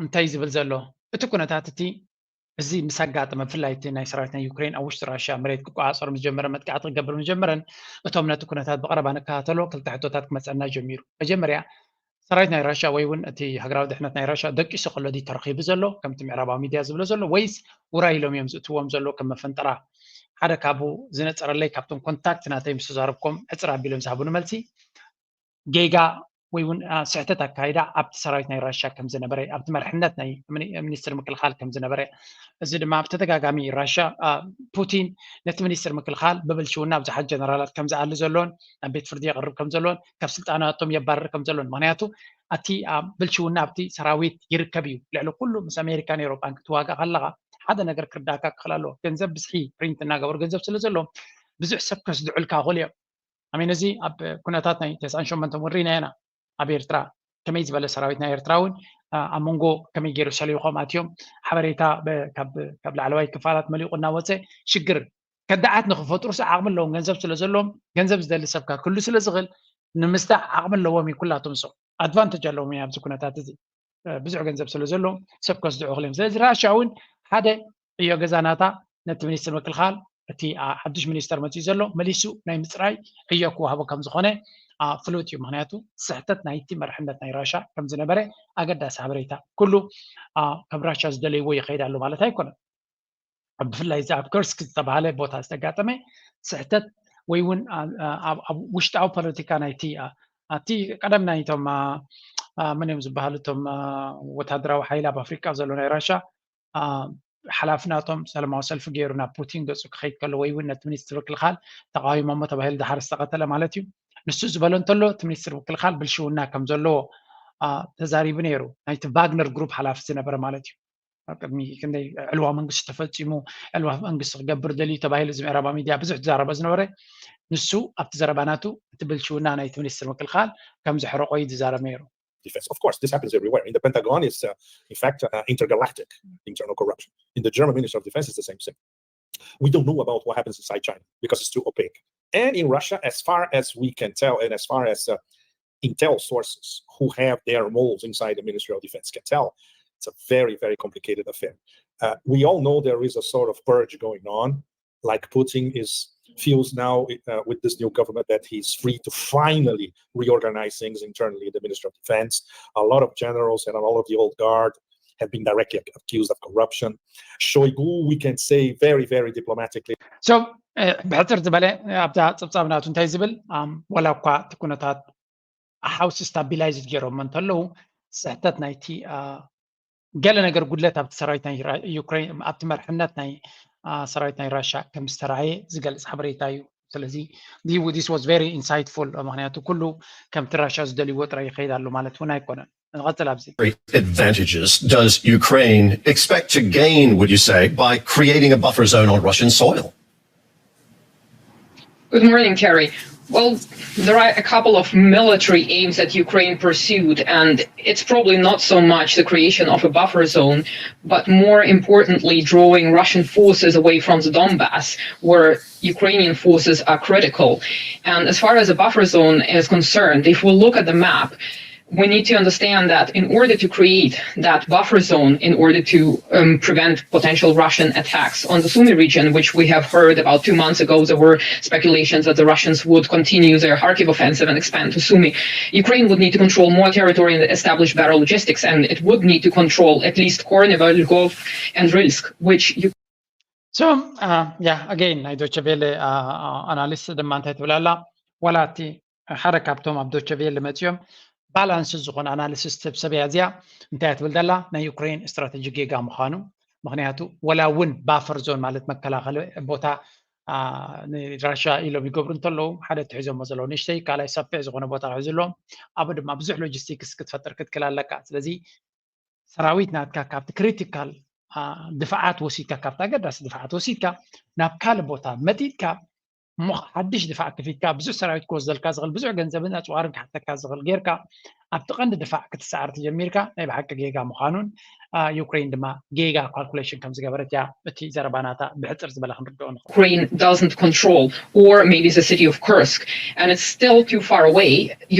እንታይ ዝብል ዘሎ እቲ ኩነታት እቲ እዚ ምስ ኣጋጠመ ብፍላይ እቲ ናይ ሰራዊት ናይ ዩክሬን ኣብ ውሽጢ ራሽያ መሬት ክቆፃፀር ምስ ጀመረ መጥቃዕቲ ክገብር ምስ ጀመረን እቶም ነቲ ኩነታት ብቐረባ ንከታተሎ ክልተ ሕቶታት ክመፀና ጀሚሩ። መጀመርያ ሰራዊት ናይ ራሽያ ወይ እውን እቲ ሃገራዊ ድሕነት ናይ ራሽያ ደቂሱ ከሎ ድዩ ተረኺቡ ዘሎ ከምቲ ምዕራባዊ ሚድያ ዝብሎ ዘሎ ወይስ ውራይ ኢሎም እዮም ዝእትዎም ዘሎ ከም መፈንጠራ? ሓደ ካብኡ ዝነፀረለይ ካብቶም ኮንታክት ናተይ ምስ ተዛረብኩም ዕፅር ኣቢሎም ዝሃቡኒ መልሲ ጌጋ ወይ እውን ስሕተት ኣካይዳ ኣብቲ ሰራዊት ናይ ራሽያ ከም ዝነበረ ኣብቲ መርሕነት ናይ ሚኒስትር ምክልኻል ከም ዝነበረ እዚ ድማ ብተደጋጋሚ ራሽያ ፑቲን ነቲ ሚኒስትር ምክልኻል ብብልሽውና ብዙሓት ጀነራላት ከም ዝኣሊ ዘሎን ናብ ቤት ፍርዲ የቕርብ ከም ዘሎን ካብ ስልጣናቶም የባርር ከም ዘሎን ምክንያቱ ኣቲ ብልሽውና ኣብቲ ሰራዊት ይርከብ እዩ ልዕሊ ኩሉ ምስ ኣሜሪካን ኤሮፓን ክትዋጋእ ከለካ ሓደ ነገር ክርዳካ ክኽእል ኣለዎ ገንዘብ ብዝሒ ፕሪንት እናገበሩ ገንዘብ ስለ ዘለዎም ብዙሕ ሰብ ከስድዑልካ ክኽእሉ እዮም ኣሜን እዚ ኣብ ኩነታት ናይ ተስዓን ሸሞንተን ወሪና ኢና ኣብ ኤርትራ ከመይ ዝበለ ሰራዊት ናይ ኤርትራ እውን ኣብ መንጎ ከመይ ገይሩ ሰሊኾም ኣትዮም ሓበሬታ ካብ ላዕለዋይ ክፋላት መሊቑ እናወፀ ሽግር ከዳዓት ንክፈጥሩ ስ ዓቕሚ ኣለዎም ገንዘብ ስለ ዘለዎም ገንዘብ ዝደሊ ሰብካ ክህሉ ስለ ዝኽእል ንምስዳዕ ዓቕሚ ኣለዎም እዩ ኩላቶም ሰው ኣድቫንቴጅ ኣለዎም እዩ ኣብዚ ኩነታት እዚ ብዙሕ ገንዘብ ስለ ዘለዎም ሰብ ከስድዑ ክልዮም ስለዚ ራሻ እውን ሓደ ዕዮ ገዛ ናታ ነቲ ሚኒስትር ምክልኻል እቲ ሓዱሽ ሚኒስተር መፅኡ ዘሎ መሊሱ ናይ ምፅራይ ዕዮ ክወሃቦ ከም ዝኾነ ፍሉጥ እዩ ምክንያቱ ስሕተት ናይቲ መርሕነት ናይ ራሻ ከም ዝነበረ ኣገዳሲ ሓበሬታ ኩሉ ከም ራሻ ዝደለይዎ ይኸይድ ኣሎ ማለት ኣይኮነን ብፍላይ እዚ ኣብ ከርስክ ዝተባሃለ ቦታ ዝተጋጠመ ስሕተት ወይ እውን ኣብ ውሽጣዊ ፖለቲካ ናይቲ ኣብቲ ቀደም ናይቶም መን እዮም ዝበሃሉ እቶም ወታደራዊ ሓይሊ ኣብ ኣፍሪቃ ዘሎ ናይ ራሻ ሓላፊ ናቶም ሰላማዊ ሰልፊ ገይሩ ናብ ፑቲን ገፁ ክኸይድ ከሎ ወይ እውን ነቲ ሚኒስትር ምክልኻል ተቃዊሞሞ ተባሂሉ ድሓር ዝተቐተለ ማለት እዩ ንሱ ዝበሎ እንተሎ እቲ ሚኒስትር ምክልኻል ብልሽውና ከም ዘለዎ ተዛሪቡ ነይሩ ናይቲ ቫግነር ግሩፕ ሓላፊ ዝነበረ ማለት እዩ ኣብ ቅድሚ ክንደይ ዕልዋ መንግስቲ ተፈፂሙ ዕልዋ መንግስቲ ክገብር ደልዩ ተባሂሉ እዚ ምዕራባዊ ሚድያ ብዙሕ ዝዛረበ ዝነበረ ንሱ ኣብቲ ዘረባ ናቱ እቲ ብልሽውና ናይቲ ሚኒስትር ምክልኻል ከም ዘሕረቆ እዩ ዝዛረብ ነይሩ defense. Of course, this happens everywhere. In the Pentagon, it's uh, in fact uh, intergalactic internal corruption. In the German Ministry of Defense, it's the same thing. We don't know about what happens inside China because it's too opaque. And in Russia, as far as we can tell, and as far as uh, intel sources who have their moles inside the Ministry of Defense can tell, it's a very, very complicated affair. Uh, we all know there is a sort of purge going on like Putin is feels now uh, with this new government that he's free to finally reorganize things internally in the Ministry of Defense. A lot of generals and a lot of the old guard have been directly accused of corruption. Shoigu, we can say very, very diplomatically. So ብሕፅር ዝበለ ኣብዛ ፀብፃብ ናቱ እንታይ ዝብል፣ ወላ እኳ እቲ ኩነታት house stabilized ገይሮሞ እንተለዉ፣ ስሕተት ናይቲ ገለ ነገር ጉድለት ኣብቲ ሰራዊት ናይ ዩክሬን፣ ኣብቲ መርሕነት ናይ ሰራዊት ናይ ራሻ ከም ዝተረኣየ ዝገልፅ ሓበሬታ እዩ። ስለዚ this was very insightful፣ ምክንያቱ ኩሉ ከምቲ ራሻ ዝደልይዎ ጥራይ ይኸይድ ኣሎ ማለት እውን ኣይኮነን። ንቐፅል ኣብዚ። Advantages does Ukraine expect to gain, would you say, by creating a buffer zone on Russian soil? Good morning, Kerry. Well, there are a couple of military aims that Ukraine pursued, and it's probably not so much the creation of a buffer zone, but more importantly, drawing Russian forces away from the Donbass, where Ukrainian forces are critical. And as far as the buffer zone is concerned, if we look at the map, we need to understand that in order to create that buffer zone, in order to um, prevent potential Russian attacks on the Sumy region, which we have heard about two months ago, there were speculations that the Russians would continue their Kharkiv offensive and expand to Sumy. Ukraine would need to control more territory and establish better logistics, and it would need to control at least Kornevo, Lvov, and Rylsk, which you So, uh, yeah, again, ናይ ዶቸ ቬለ ኣናሊስት ድማ እንታይ ትብል ኣላ? ዋላ እቲ ሓደ ካብቶም ኣብ ዶቸ ቬለ መፅዮም ባላንስ ዝኾነ ኣናሊሲስ ሰብ ሰብ እያ እዚኣ። እንታይ ትብል ዘላ? ናይ ዩክሬን ስትራቴጂ ጌጋ ምዃኑ። ምክንያቱ ወላ እውን ባፈር ዞን ማለት መከላኸሊ ቦታ ንራሻ ኢሎም ይገብሩ እንተለዉ፣ ሓደ ትሒዞሞ ዘለዉ ንእሽተይ፣ ካልኣይ ሰፊሕ ዝኾነ ቦታ ክሕዙ ኣለዎም። ኣብኡ ድማ ብዙሕ ሎጂስቲክስ ክትፈጥር ክትክል ኣለካ። ስለዚ ሰራዊት ናትካ ካብቲ ክሪቲካል ድፍዓት ወሲድካ፣ ካብቲ ኣገዳሲ ድፍዓት ወሲድካ ናብ ካልእ ቦታ መጢጥካ፣ እሞ ሓድሽ ድፋዕ ክፊትካ ብዙሕ ሰራዊት ክወስደልካ ዝኽእል፣ ብዙሕ ገንዘብን ኣፅዋርን ክሓተካ ዝኽእል ጌርካ ኣብቲ ቀንዲ ድፋዕ ክትሰዓር ተጀሚርካ ናይ ብሓቂ ጌጋ ምዃኑን ዩክሬን ድማ ጌጋ ካልኩሌሽን ከም ዝገበረት እያ እቲ ዘረባ ናታ ብሕፅር ዝበለ ክንርድኦ ንኽእል። Ukraine doesn't control, or maybe the city of Kursk, and it's still too far away.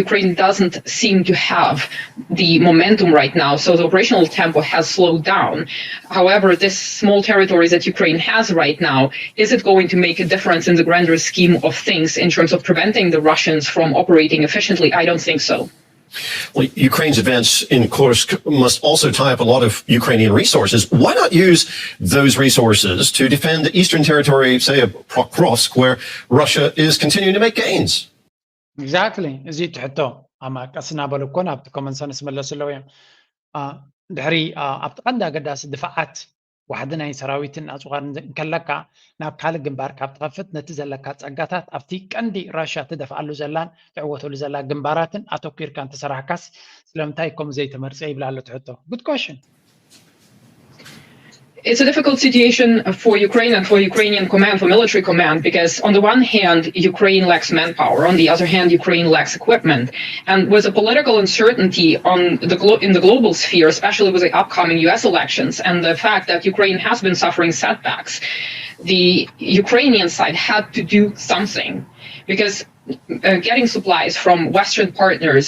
Ukraine doesn't seem to have the momentum right now, so the operational tempo has slowed down. However, this small territory that Ukraine has right now, is it going to make a difference in the grander scheme of things in terms of preventing the Russians from operating efficiently? I don't think so. Well, Ukraine's advance in Kursk must also tie up a lot of Ukrainian resources. Why not use those resources to defend the eastern territory, say, of Pokrovsk, where Russia is continuing to make gains? Exactly. እዚ ትሕቶ ኣማ ቀስ እናበሉ እኮ ናብቲ ኮመን ሰንስ መለሱ ኣለዉ እዮም። ድሕሪ ኣብቲ ቀንዲ ኣገዳሲ ድፋዓት ዋሕዲ ናይ ሰራዊትን ኣፅዋርን እንከለካ፣ ናብ ካልእ ግንባር ካብ ትኸፍት፣ ነቲ ዘለካ ፀጋታት ኣብቲ ቀንዲ ራሻ ትደፍኣሉ ዘላን ትዕወተሉ ዘላ ግንባራትን ኣተኲርካ እንተሰራሕካስ ስለምንታይ ከምኡ ዘይተመርፀ ይብል ኣሎ እቲ ሕቶ። Good question. It's a difficult situation for Ukraine and for Ukrainian command, for military command, because on the one hand, Ukraine lacks manpower. On the other hand, Ukraine lacks equipment. And with the political uncertainty on the glo- in the global sphere, especially with the upcoming U S elections and the fact that Ukraine has been suffering setbacks, the Ukrainian side had to do something, because uh, getting supplies from Western partners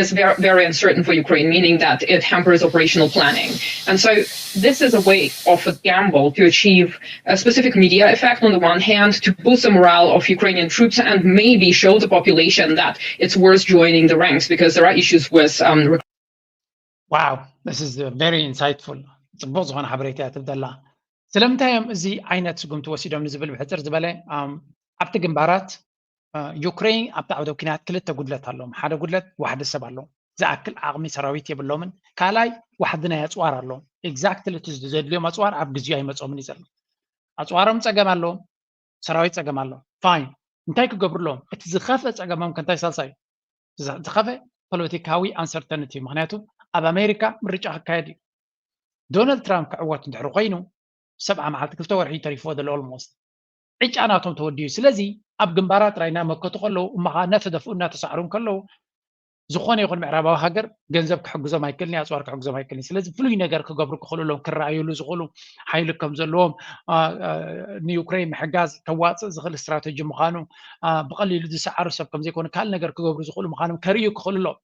is very, very uncertain for Ukraine, meaning that it hampers operational planning. And so this is a way of a gamble to achieve a specific media effect on the one hand, to boost the morale of Ukrainian troops and maybe show the population that it's worth joining the ranks, because there are issues with um, Wow, this is very insightful. ፅቡቕ ዝኾነ ሓበሬታ እያ ትብደላ። ስለምንታይ እዮም እዚ ዓይነት ስጉምቲ ወሲዶም ንዝብል ብሕፅር ዝበለ ኣብቲ ግንባራት ዩክሬን ኣብቲ ዓውደ ኲናት ክልተ ጉድለት ኣለዎም። ሓደ ጉድለት ዋሕዲ ሰብ ኣለዎም፣ ዝኣክል ዓቕሚ ሰራዊት የብሎምን። ካልኣይ ዋሕዲ ናይ ኣፅዋር ኣለዎም። ኤግዛክትሊ እቲ ዘድልዮም ኣፅዋር ኣብ ግዜኡ ኣይመፆምን እዩ ዘሎ። ኣፅዋሮም ፀገም ኣለዎም፣ ሰራዊት ፀገም ኣለዎም። ፋይን፣ እንታይ ክገብሩ ኣለዎም? እቲ ዝኸፍአ ፀገሞም ከንታይ ሳልሳይ ዝኸፍአ ፖለቲካዊ ኣንሰርተኒቲ እዩ። ምክንያቱ ኣብ ኣሜሪካ ምርጫ ክካየድ እዩ። ዶናልድ ትራምፕ ክዕወት እንድሕሪ ኮይኑ ሰብዓ መዓልቲ ክልተ ወርሒ ተሪፍዎ ዘሎ ኦልሞስት ዕጫ ናቶም ተወዲኡ። ስለዚ ኣብ ግንባራት ጥራይ እናመከቱ ከለዉ እሞ ከዓ እናተደፍኡ እናተሳዕሩ ከለዉ ዝኾነ ይኹን ምዕራባዊ ሃገር ገንዘብ ክሕግዞም ኣይክእልን፣ ኣፅዋር ክሕግዞም ኣይክእልን። ስለዚ ፍሉይ ነገር ክገብሩ ክኽእሉ ኣለዎም፣ ክረኣዩሉ ዝኽእሉ ሓይሊ ከም ዘለዎም፣ ንዩክሬን ምሕጋዝ ከዋፅእ ዝኽእል ስትራተጂ ምዃኑ፣ ብቐሊሉ ዝሰዓሩ ሰብ ከም ዘይኮኑ፣ ካልእ ነገር ክገብሩ ዝኽእሉ ምዃኖም ከርእዩ ክኽእሉ ኣለዎም።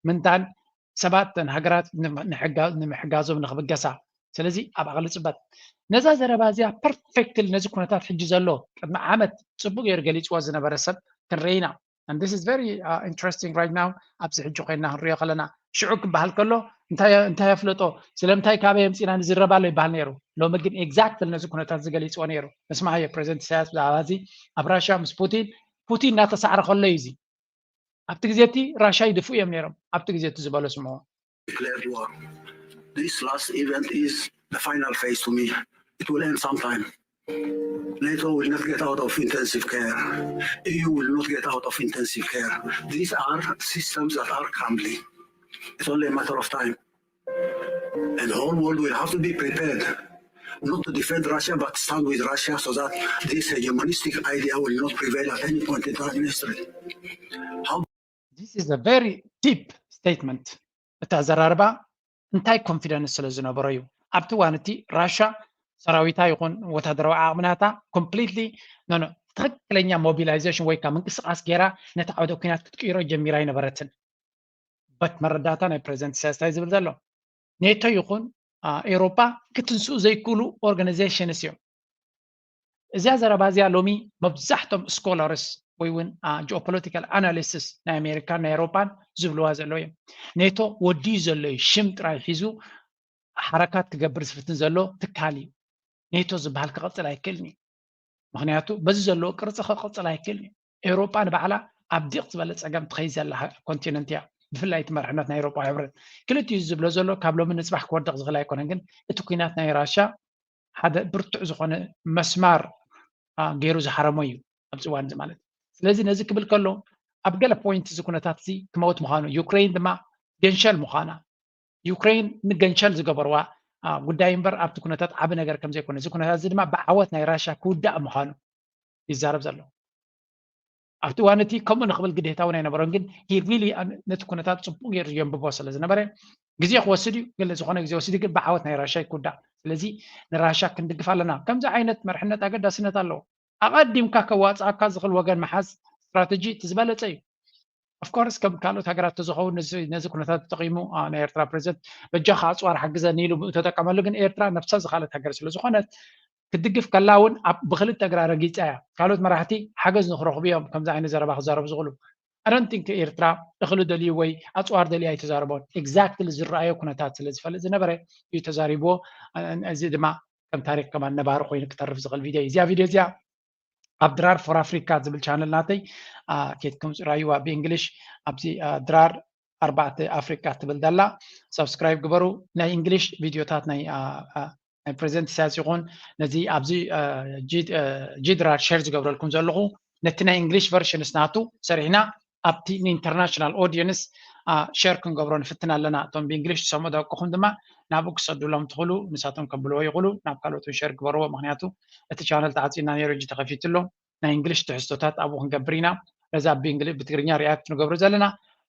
ምንታን ሰባት ተን ሃገራት ንምሕጋዞም ንክብገሳ። ስለዚ ኣብ ኣቕሊ ፅበት ነዛ ዘረባ እዚኣ ፐርፌክትሊ ነዚ ኩነታት ሕጂ ዘሎ ቅድሚ ዓመት ፅቡቅ ገይሩ ገሊፅዎ ዝነበረ ሰብ ክንርኢ ኢና። And this is very uh, interesting right now። ኣብዚ ሕጂ ኮይና ክንሪኦ ከለና ሽዑ ክበሃል ከሎ እንታይ የፍለጦ? ስለምንታይ ካበይ ኣምፂና ንዝረብ ኣሎ ይበሃል ነይሩ። ሎሚ ግን exactly ነዚ ኩነታት ዝገሊፅዎ ነይሩ። ንስማዓዮ ፕረዚደንት ኢሳያስ ብዛዕባ እዚ ኣብ ራሽያ ምስ ፑቲን፣ ፑቲን እናተሳዕረ ከሎ እዩ እዚ። ኣብቲ ግዜ እቲ ራሽያ ይድፍኡ እዮም ነይሮም። ኣብቲ ግዜ እቲ ዝበሎ ስምዖ። Declared war. This last event is the final phase to me. It will end sometime. NATO will not get out of intensive care. E U will not get out of intensive care. These are systems that are crumbling. It's only a matter of time. And the whole world will have to be prepared not to defend Russia, but stand with Russia so that this hegemonistic idea will not prevail at any point in time in history. This is a very deep statement. እቲ ኣዘራርባ እንታይ confidence ስለ ዝነበሮ እዩ። ኣብቲ እዋን እቲ ራሽያ ሰራዊታ ይኹን ወታደራዊ ዓቕምናታ completely ትኽክለኛ mobilization ወይ ከዓ ምንቅስቃስ ገይራ ነቲ ዓውደ ኩናት ክትቅይሮ ጀሚራ ኣይነበረትን። But መረዳእታ ናይ ፕረዚደንት ኢሳያስ እንታይ ዝብል ዘሎ? ኔቶ ይኹን ኤውሮጳ ክትንስኡ ዘይክእሉ organizations እዮም። እዚኣ ዘረባ እዚኣ ሎሚ መብዛሕቶም scholars ወይ እውን geopolitical analysts ናይ ኣሜሪካን ናይ ኤውሮጳን ዝብልዋ ዘለዉ እዮም። ኔቶ ወዲዩ ዘሎ እዩ፣ ሽም ጥራይ ሒዙ ሓረካት ክገብር ዝፍትን ዘሎ ትካል እዩ። ኔቶ ዝበሃል ክቐፅል ኣይክእልን እዩ። ምክንያቱ በዚ ዘለዎ ቅርፂ ክቕፅል ኣይክእልን እዩ። ኤውሮጳ ንባዕላ ኣብ ዲቕ ዝበለ ፀገም ትኸይድ ዘላ continent እያ። ብፍላይ እቲ መርሕነት ናይ ኤውሮጳ ሕብረት ክልቲኡ ዝብሎ ዘሎ ካብ ሎሚ ንፅባሕ ክወድቕ ዝኽእል ኣይኮነን፣ ግን እቲ ኩናት ናይ ራሽያ ሓደ ብርቱዕ ዝኾነ መስማር ገይሩ ዝሃረሞ እዩ ኣብዚ እዋን እዚ ማለት። ስለዚ ነዚ ክብል ከሎ ኣብ ገለ point እዚ ኩነታት እዚ ክመውት ምዃኑ፣ ዩክሬን ድማ ገንሸል ምዃና፣ ዩክሬን ንገንሸል ዝገበርዋ ጉዳይ እምበር ኣብቲ ኩነታት ዓቢ ነገር ከም ዘይኮነ፣ እዚ ኩነታት እዚ ድማ ብዓወት ናይ ራሽያ ክውዳእ ምዃኑ ይዛረብ ዘሎ። ኣብቲ እዋን እቲ ከምኡ ንክብል ግዴታ እውን ኣይነበሮን፣ ግን he really ነቲ ኩነታት ፅቡቅ ገይሩ የንብቦ ስለ ዝነበረ ግዜ ክወስድ እዩ፣ ግን ዝኾነ ግዜ ወሲዱ ግን ብዓወት ናይ ራሻ ክውዳእ። ስለዚ ንራሻ ክንድግፍ ኣለና። ከምዚ ዓይነት መርሕነት ኣገዳስነት ኣለዎ። ኣቐዲምካ ከዋፅኣካ ዝኽእል ወገን ምሓዝ ስትራተጂ እቲ ዝበለፀ እዩ። Of course ከም ካልኦት ሃገራት ተዝኸውን ነዚ ኩነታት ተጠቂሙ ናይ ኤርትራ ፕሬዚደንት በጃኻ ኣፅዋር ሓግዘኒ ኢሉ ተጠቀመሉ። ግን ኤርትራ ነብሳ ዝኻለት ሃገር ስለዝኾነት ክትድግፍ ከላ እውን ብክልተ እግራ ረጊፃ እያ። ካልኦት መራሕቲ ሓገዝ ንክረኽቡ እዮም ከምዚ ዓይነት ዘረባ ክዛረቡ ዝኽእሉ። I don't think ኤርትራ እኽሊ ደልዩ ወይ ኣፅዋር ደልዩ ኣይተዛረቦን። Exactly ዝረኣዮ ኩነታት ስለዝፈልጥ ዝነበረ እዩ ተዛሪብዎ። እዚ ድማ ከም ታሪክ ከማን ነባሪ ኮይኑ ክተርፍ ዝኽእል ቪድዮ እዩ። እዚኣ ቪድዮ እዚኣ ኣብ ድራር for Africa ዝብል ቻነል ናተይ ኬድኩም ፅራይዋ ብእንግሊሽ ኣብዚ ድራር ኣርባዕተ ኣፍሪቃ ትብል ዘላ subscribe ግበሩ። ናይ እንግሊሽ ቪድዮታት ናይ ናይ ፕሬዚደንት ኢሳያስ ይኹን ነዚ ኣብዚ ጂ ድራር share ዝገብረልኩም ዘለኹ ነቲ ናይ እንግሊሽ versions ናቱ ሰሪሕና ኣብቲ ን international audience share ክንገብሮ ንፍትን ኣለና። እቶም ብእንግሊሽ ዝሰምዑ ደቅኹም ድማ ናብኡ ክሰዱሎም ትኽእሉ፣ ንሳቶም ከብልዎ ይኽእሉ። ናብ ካልኦት እውን share ግበርዎ፣ ምክንያቱ እቲ ቻነል ተዓፂና ነይሩ፣ ሕጂ ተኸፊቱ ኣሎ። ናይ እንግሊሽ ትሕዝቶታት ኣብኡ ክንገብር ኢና። ነዛ ብእንግሊ ብትግርኛ react ንገብሮ ዘለና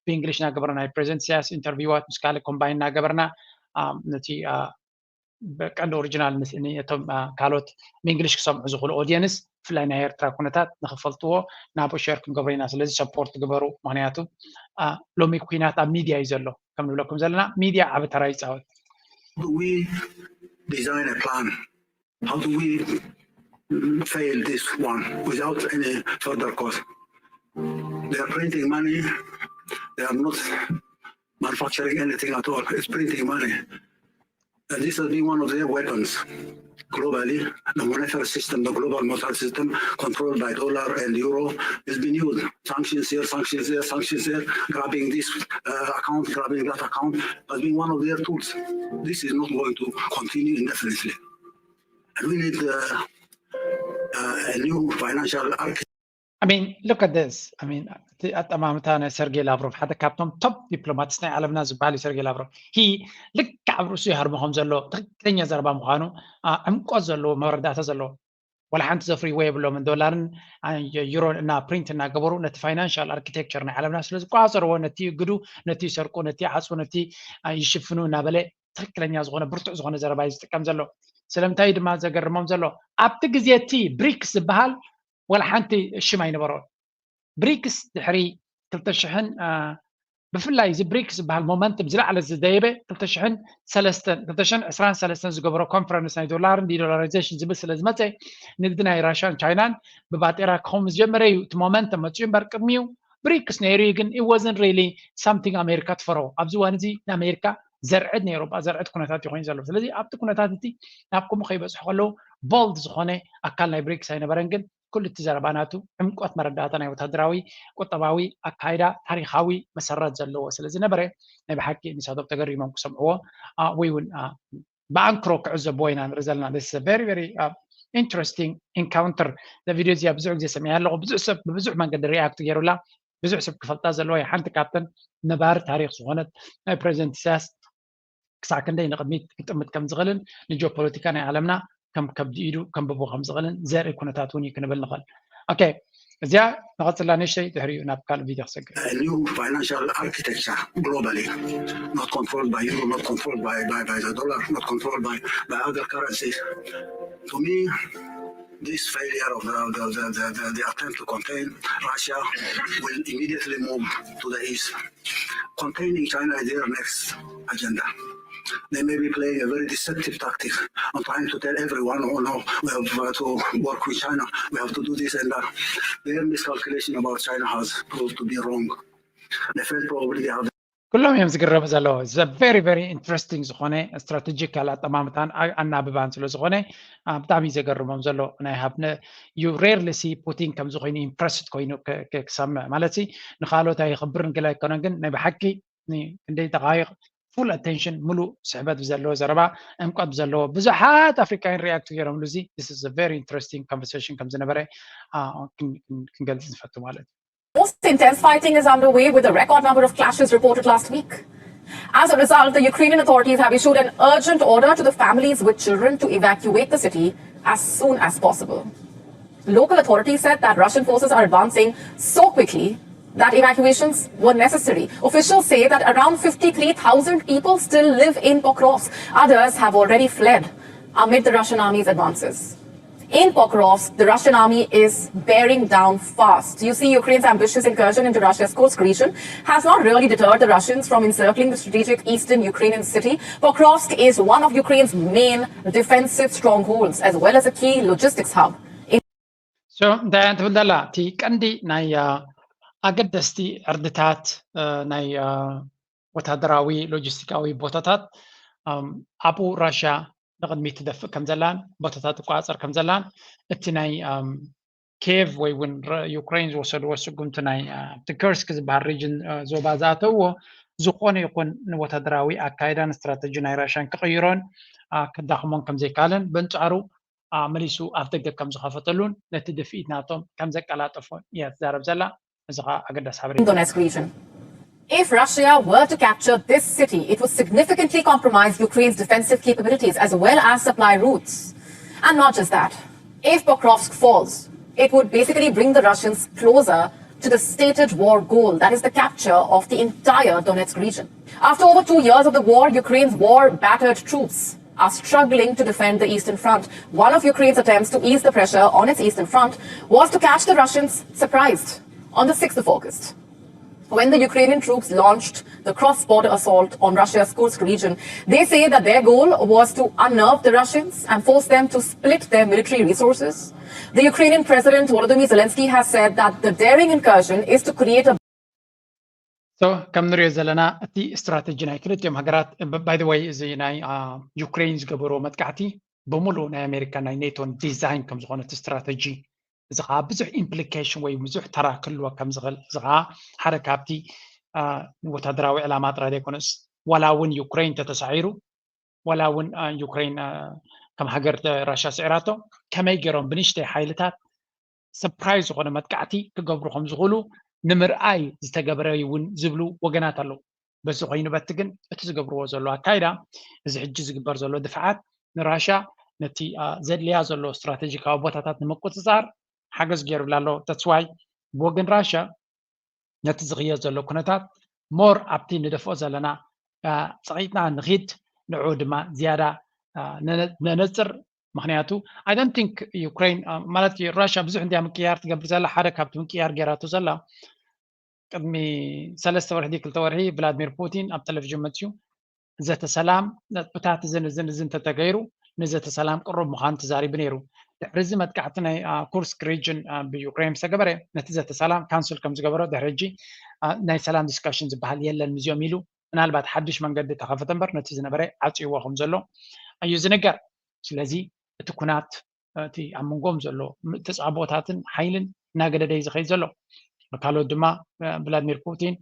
ብእንግሊሽ እናገበርና ናይ ፕሬዚደንት ኢሳያስ ኢንተርቪዋት ምስ ካልእ combine እናገበርና ነቲ ቀንዲ ኦሪጂናል እቶም ካልኦት ብእንግሊሽ ክሰምዑ ዝኽእሉ audience ብፍላይ ናይ ኤርትራ ኩነታት ንክፈልጥዎ ናብኡ share ክንገብሮ ኢና። ስለዚ support ግበሩ፣ ምክንያቱ ሎሚ ኩናት ኣብ ሚድያ እዩ ዘሎ። ከም ንብለኩም ዘለና ሚድያ ዓቢ ተራ ይፃወት። We design a plan. How do we fail this one without any further cost? They are printing money. They are not manufacturing anything at all. It's printing money. And this has been one of their weapons globally. The monetary system, the global monetary system, controlled by dollar and euro, has been used. Sanctions here, sanctions there, sanctions there, grabbing this uh, account, grabbing that account, has been one of their tools. This is not going to continue indefinitely. And we need uh, uh, a new financial architecture. I mean, look at this. I mean, እቲ ኣጠማምታ ናይ ሰርጌ ላቭሮቭ ሓደ ካብቶም top diplomats ናይ ዓለምና ዝበሃል እዩ። ሰርጌ ላቭሮቭ ሂ ልክዕ ኣብ ርእሱ ይሃርሞ ከም ዘሎ ትክክለኛ ዘረባ ምዃኑ ዕምቆት ዘለዎ መረዳእታ ዘለዎ። ወላ ሓንቲ ዘፍርይዎ የብሎምን። ዶላርን ዩሮን እና print እናገበሩ ነቲ financial architecture ናይ ዓለምና ስለ ዝቆፃፀርዎ ነቲ ይእግዱ፣ ነቲ ይሰርቁ፣ ነቲ ይዓፅዉ፣ ነቲ ይሽፍኑ እናበለ ትክክለኛ ዝኾነ ብርቱዕ ዝኾነ ዘረባ እዩ ዝጥቀም ዘሎ። ስለምንታይ ድማ ዘገርሞም ዘሎ ኣብቲ ግዜ እቲ ብሪክስ ዝበሃል ወላ ሓንቲ ሽም ኣይነበሮን። ብሪክስ ድሕሪ ክልተ ሽሕን ብፍላይ እዚ ብሪክስ ዝበሃል momentum ዝለዓለ ዝደየበ ክልተ ሽሕን ሰለስተን ክልተ ሽሕን ዕስራን ሰለስተን ዝገበሮ ኮንፈረንስ ናይ ዶላርን ዲዶላራይዜሽን ዝብል ስለ ዝመፀ ንግዲ ናይ ራሽያን ቻይናን ብባጤራ ክኸውን ዝጀመረ እዩ። እቲ momentum መፅኡ እምበር ቅድሚኡ ብሪክስ ነይሩ እዩ፣ ግን it wasn't really something ኣሜሪካ ትፈርሆ። ኣብዚ እዋን እዚ ንኣሜሪካ ዘርዕድ፣ ንኤውሮጳ ዘርዕድ ኩነታት እዩ ኮይኑ ዘሎ። ስለዚ ኣብቲ ኩነታት እቲ ናብ ከምኡ ከይበፅሑ ከለዉ ቦልድ ዝኾነ ኣካል ናይ ብሪክስ ኣይነበረን፣ ግን ኩሉ እቲ ዘረባ ናቱ ዕምቆት መረዳእታ ናይ ወታደራዊ፣ ቁጠባዊ ኣካይዳ ታሪኻዊ መሰረት ዘለዎ ስለ ዝነበረ ናይ ብሓቂ ንሳቶም ተገሪሞም ክሰምዕዎ ወይ እውን ብኣንክሮ ክዕዘብዎ ኢና ንርኢ ዘለና። This is a very very interesting encounter። እዚ ቪድዮ እዚኣ ብዙሕ ግዜ ሰሚዐ ኣለኹ። ብዙሕ ሰብ ብብዙሕ መንገዲ ሪያክት ገይሩላ። ብዙሕ ሰብ ክፈልጣ ዘለዎ እያ። ሓንቲ ካብተን ነባሪ ታሪክ ዝኾነት ናይ ፕሬዚደንት ኢሳያስ ክሳዕ ክንደይ ንቕድሚት ክጥምት ከም ዝኽእልን ንጂኦፖለቲካ ናይ ዓለምና ከም ከብዲ ኢዱ ከንብቦ ከም ዝኽእልን ዘርኢ ኩነታት እውን እዩ ክንብል ንኽእል። ኦኬ፣ እዚኣ ንቐፅላ ንእሽተይ፣ ድሕሪኡ ናብ ካልእ ቪድዮ ክሰግር። A new financial architecture globally, not controlled by euro, not controlled by, by, by the dollar, not controlled by, by other currencies. To me, this failure of the, the, the, the, the, the attempt to contain Russia will immediately move to the east. Containing China is their next agenda. They may be playing a very deceptive tactic on trying to tell everyone, oh no, we have uh, to work with China, we have to do this and that. Their miscalculation about China has proved to be wrong. They felt probably they have ኩሎም እዮም ዝግረሙ ዘለዉ። It's a very very interesting ዝኾነ ስትራቴጂካል ኣጠማምታን ኣናብባን ስለ ዝኾነ ብጣዕሚ እዩ ዘገርሞም ዘሎ። ናይ ሃብነ you rarely see ፑቲን ከምዚ ኮይኑ ኢምፕረስድ ኮይኑ ክሰምዕ ማለት ንካልኦት ኣይኽብርን ገለ ኣይኮነን፣ ግን ናይ ብሓቂ ክንደይ ደቃይቕ ፉል ኣቴንሽን፣ ሙሉእ ስሕበት ብዘለዎ ዘረባ፣ ዕምቆት ብዘለዎ ብዙሓት ኣፍሪካውያን ሪያክት ገይሮምሉ። እዚ this is a very interesting conversation ከም ዝነበረ ክንገልፅ ንፈቱ ማለት እዩ። Most intense fighting is underway with a record number of clashes reported last week. As a result, the Ukrainian authorities have issued an urgent order to the families with children to evacuate the city as soon as possible. Local authorities said that Russian forces are advancing so quickly that evacuations were necessary. Officials say that around fifty-three thousand people still live in Pokrovsk. Others have already fled amid the Russian army's advances. In Pokrovsk, the Russian army is bearing down fast. You see, Ukraine's ambitious incursion into Russia's Kursk region has not really deterred the Russians from encircling the strategic eastern Ukrainian city. Pokrovsk is one of Ukraine's main defensive strongholds, as well as a key logistics hub. So እንታይ እያ ትብል ዘላ? እቲ ቀንዲ ናይ ኣገደስቲ ዕርድታት ናይ ወታደራዊ ሎጂስቲካዊ ቦታታት ኣብኡ ራሽያ ንቕድሚት ትደፍእ ከም ዘላን ቦታታት ትቆፃፀር ከም ዘላን እቲ ናይ ኬቭ ወይ እውን ዩክሬን ዝወሰድዎ ስጉምቲ ናይ ኣብቲ ከርስክ ዝበሃል ሪጅን ዞባ ዝኣተውዎ ዝኾነ ይኹን ንወታደራዊ ኣካይዳን ስትራተጂ ናይ ራሽያን ክቕይሮን ክዳኽሞን ከም ዘይካለን በንጻሩ መሊሱ ኣፍ ደገ ከም ዝኸፈተሉን ነቲ ድፍኢት ናቶም ከም ዘቀላጠፎ እያ ትዛረብ ዘላ። እዚ ኸዓ ኣገዳሲ ሓበሬታ። Donetsk region. If Russia were to capture this city, it would significantly compromise Ukraine's defensive capabilities as well as supply routes. And not just that, if Pokrovsk falls, it would basically bring the Russians closer to the stated war goal, that is the capture of the entire Donetsk region. After over two years of the war, Ukraine's war-battered troops are struggling to defend the Eastern Front. One of Ukraine's attempts to ease the pressure on its Eastern Front was to catch the Russians surprised on the sixth of August. When the Ukrainian troops launched the cross-border assault on Russia's Kursk region, they say that their goal was to unnerve the Russians and force them to split their military resources. The Ukrainian President Volodymyr Zelensky has said that the daring incursion is to create a So ከም ንሪኦ ዘለና እቲ ስትራተጂ ናይ ክልቲኦም ሃገራት by the way እዚ ናይ ዩክሬን ዝገበርዎ መጥቃዕቲ ብምሉእ ናይ ኣሜሪካ ናይ ኔቶን ዲዛይን ከም ዝኾነ እቲ ስትራተጂ እዚ ከዓ ብዙሕ ኢምፕሊኬሽን ወይ ብዙሕ ተራ ክህልዎ ከም ዝኽእል እዚ ከዓ ሓደ ካብቲ ወታደራዊ ዕላማ ጥራይ ዘይኮነስ ዋላ እውን ዩክሬን ተተሳዒሩ ዋላ እውን ዩክሬን ከም ሃገር ራሽያ ስዒራቶ ከመይ ገይሮም ብንሽተይ ሓይልታት ሰፕራይዝ ዝኾነ መጥቃዕቲ ክገብሩ ከም ዝኽእሉ ንምርኣይ ዝተገበረ እውን ዝብሉ ወገናት ኣለዉ። በዚ ኮይኑ በቲ ግን እቲ ዝገብርዎ ዘሎ ኣካይዳ እዚ ሕጂ ዝግበር ዘሎ ድፍዓት ንራሽያ ነቲ ዘድልያ ዘሎ ስትራቴጂካዊ ቦታታት ንምቁፅፃር ሓገዝ ገይሩላ ኣሎ። ተስዋይ ብወገን ራሽያ ነቲ ዝኽየድ ዘሎ ኩነታት ሞር ኣብቲ ንደፍኦ ዘለና ፀቒጥና ንኺድ ንዑ ድማ ዝያዳ ነነፅር ምክንያቱ I don't think ዩክሬን ማለት ራሽያ ብዙሕ እንዲያ ምቅያር ትገብር ዘላ ሓደ ካብቲ ምቅያር ገይራቶ ዘላ ቅድሚ ሰለስተ ወርሒ ክልተ ወርሒ ቭላድሚር ፑቲን ኣብ ቴሌቪዥን መፅዩ ዘተ ሰላም ነጥብታት እዝን እዝን እዝን እንተተገይሩ ንዘተ ሰላም ቅሩብ ምዃኑ ተዛሪቡ ነይሩ። ድሕሪ እዚ መጥቃዕቲ ናይ ኩርስክ ሪጅን ብዩክሬን ዝተገበረ ነቲ ዘተ ሰላም ካንስል ከም ዝገበሮ ድሕሪ ሕጂ ናይ ሰላም ዲስካሽን ዝበሃል የለን ምስዚኦም ኢሉ ምናልባት ሓድሽ መንገዲ ተኸፈተ እምበር ነቲ ዝነበረ ዓፅይዎ ከም ዘሎ እዩ ዝንገር። ስለዚ እቲ ኩናት እቲ ኣብ መንጎም ዘሎ ተፃቦታትን ሓይልን እናገደደ እዩ ዝኸይድ ዘሎ። ካልኦት ድማ ቭላድሚር ፑቲን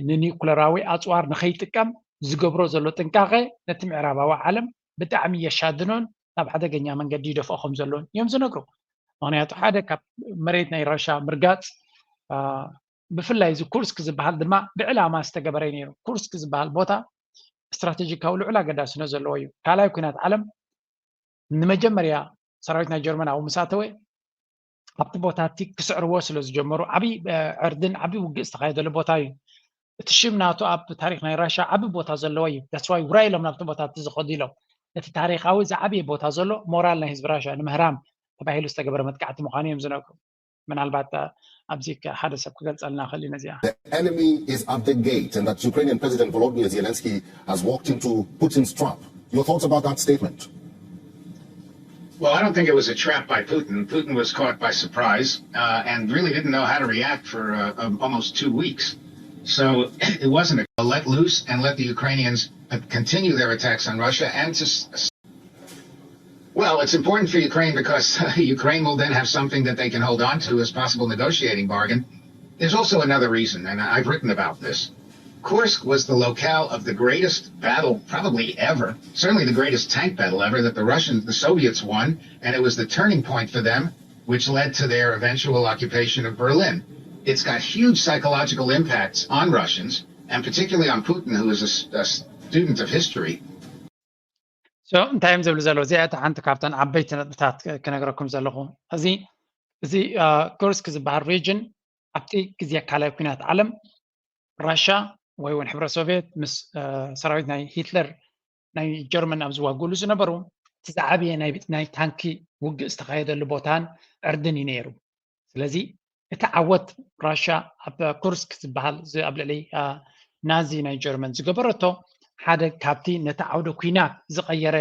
ንኒኩለራዊ ኣፅዋር ንኸይጥቀም ዝገብሮ ዘሎ ጥንቃቐ ነቲ ምዕራባዊ ዓለም ብጣዕሚ የሻድኖን ናብ ሓደገኛ መንገዲ ይደፍኦ ከም ዘሎን እዮም ዝነግሩ። ምክንያቱ ሓደ ካብ መሬት ናይ ራሻ ምርጋፅ ብፍላይ እዚ ኩርስክ ዝበሃል ድማ ብዕላማ ዝተገበረ ነይሩ። ኩርስክ ዝበሃል ቦታ ስትራቴጂካዊ ልዑል ኣገዳስነት ዘለዎ እዩ። ካልኣይ ኩናት ዓለም ንመጀመርያ ሰራዊት ናይ ጀርመን ኣብኡ ምስ ኣተወ ኣብቲ ቦታ እቲ ክስዕርዎ ስለ ዝጀመሩ ዓብዪ ዕርድን ዓብዪ ውግእ ዝተኻየደሉ ቦታ እዩ። እቲ ሽም ናቱ ኣብ ታሪክ ናይ ራሻ ዓቢ ቦታ ዘለዎ እዩ። ዳስዋይ ውራ ኢሎም ናብቲ ቦታ እቲ ዝኸዱ ኢሎም ነቲ ታሪካዊ ዝዓብየ ቦታ ዘሎ ሞራል ናይ ህዝቢ ራሻ ንምህራም ተባሂሉ ዝተገበረ መጥቃዕቲ ምዃኑ እዮም ዝነግሩ። ምናልባት ኣብዚ ሓደ ሰብ ክገልፀልና ክእል እዩ ነዚኣ። The enemy is at the gate and that Ukrainian President Volodymyr Zelensky has walked into Putin's trap. Your thoughts about that statement? Well, I don't think it was a trap by Putin. Putin was caught by surprise uh, and really didn't know how to react for uh, um, almost two weeks. So it wasn't a let loose and let the Ukrainians uh, continue their attacks on Russia and to. Well, it's important for Ukraine because Ukraine will then have something that they can hold on to as possible negotiating bargain. There's also another reason, and I've written about this. Kursk was the locale of the greatest battle, probably ever, certainly the greatest tank battle ever, that the Russians, the Soviets won, and it was the turning point for them, which led to their eventual occupation of Berlin. It's got huge psychological impacts on Russians, and particularly on Putin, who is a, a student of history. So እንታይ እዮም ዝብሉ ዘለዉ? እዚኣ እታ ሓንቲ ካብተን ዓበይቲ ነጥብታት ክነግረኩም ዘለኹ። እዚ እዚ ኩርስክ ዝበሃል ሪጅን ኣብቲ ግዜ ካልኣይ ኩናት ዓለም ራሻ ወይ እውን ሕብረት ሶቪየት ምስ ሰራዊት ናይ ሂትለር ናይ ጀርመን ኣብ ዝዋግሉ ዝነበሩ እቲ ዝዓብየ ናይ ታንኪ ውግእ ዝተኻየደሉ ቦታን ዕርድን እዩ ነይሩ። ስለዚ እቲ ዓወት ራሻ ኣብ ኩርስክ ዝበሃል ኣብ ልዕሊ ናዚ ናይ ጀርመን ዝገበረቶ ሓደ ካብቲ ነቲ ዓውደ ኩናት ዝቐየረ